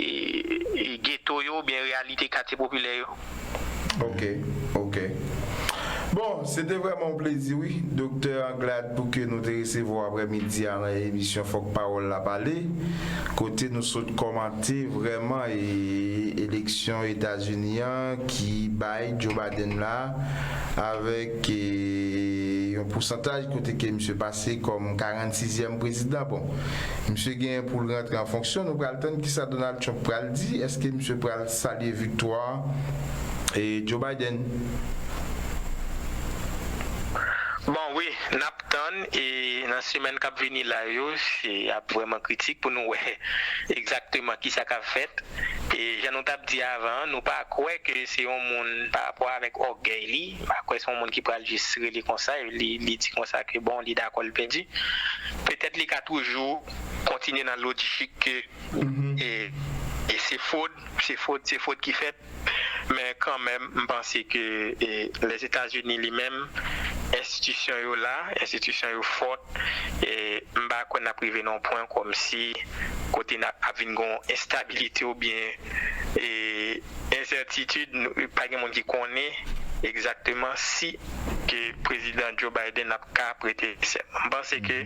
e, geto yo, oubyen reyalite katye popilè yo. Ok, ok. Bon, se te vrèman yon plezi, wi, Doktè Anglade, pou ke nou te resevwa w aprèmidi a nan emisyon Fòk Pawòl La Pale, kote nou sot kòmante vrèman, e, eleksyon Etazini an ki bay Joe Biden la avèk, e, yon pousantaj kote ke misye pase kòm karannsizyèm prezidan. Bon, misye genyen pou l rantre an fonksyon. Nou pral tann kisa Donald Trump pral di. Èske misye pral salye viktwa, e, Joe Biden? Bon, wi, n ap tann, e nan semèn k ap vini la yo, se ap vrèman kritik pou nou wè egzakteman kisa k ap fèt. E jan nou t ap di avan, nou pa kwè ke se yon moun pa rapò avèk ògèy li, m pa kwè se yon moun ki pral jis rele konsa, li, li di konsa ke bon, li dakò, li pèdi. Petèt li ka toujou kontinye nan lojik ke e, e se fwod, se fwod, se fwod ki fèt. Men kanmenm, m panse ke e, Lèzetazini li menm, enstitisyon yo la, enstitisyon yo fòt, e m pa kwè n ap rive nan yon pwen kòmsi kote n ap, ap vin gen yon enstabilite oubyen e, ensètitid, nou, pa gen moun ki konnen egzakteman si ke prezidan Joe Biden ap ka prete sèman. M panse ke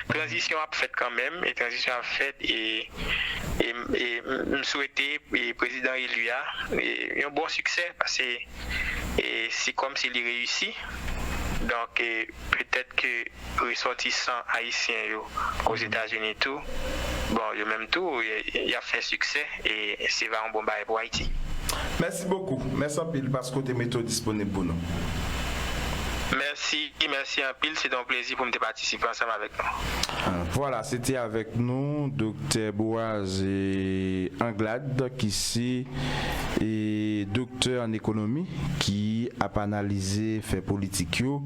tranzisyon ap fèt kanmenm, e tranzisyon ap fèt, e, e, e m swete e prezidan eli a e, yon bon siksè, paske e, se kòmsi li reyisi. Donk, e, petèt ke resòtisan ayisyen yo Ozetazini tou, bon, yo menm tou, y, y ap fè siksè, e se va yon bon bagay pou Ayiti. Mèsi bokou. Mèsi anpil paske w te mete w disponib pou nou. Mèsi, mèsi anpil. Se te yon plezi pou m te patisipe ansanm avèk nou. Vwala, se te avèk nou Doktè Boaz e, Anglade, ki se e, doktè an ekonomi, ki ap analize fè politik yo,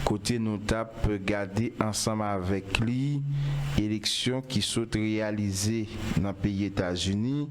kote nou t ap gade ansanm avèk li eleksyon ki sot reyalize nan peyi Etazini.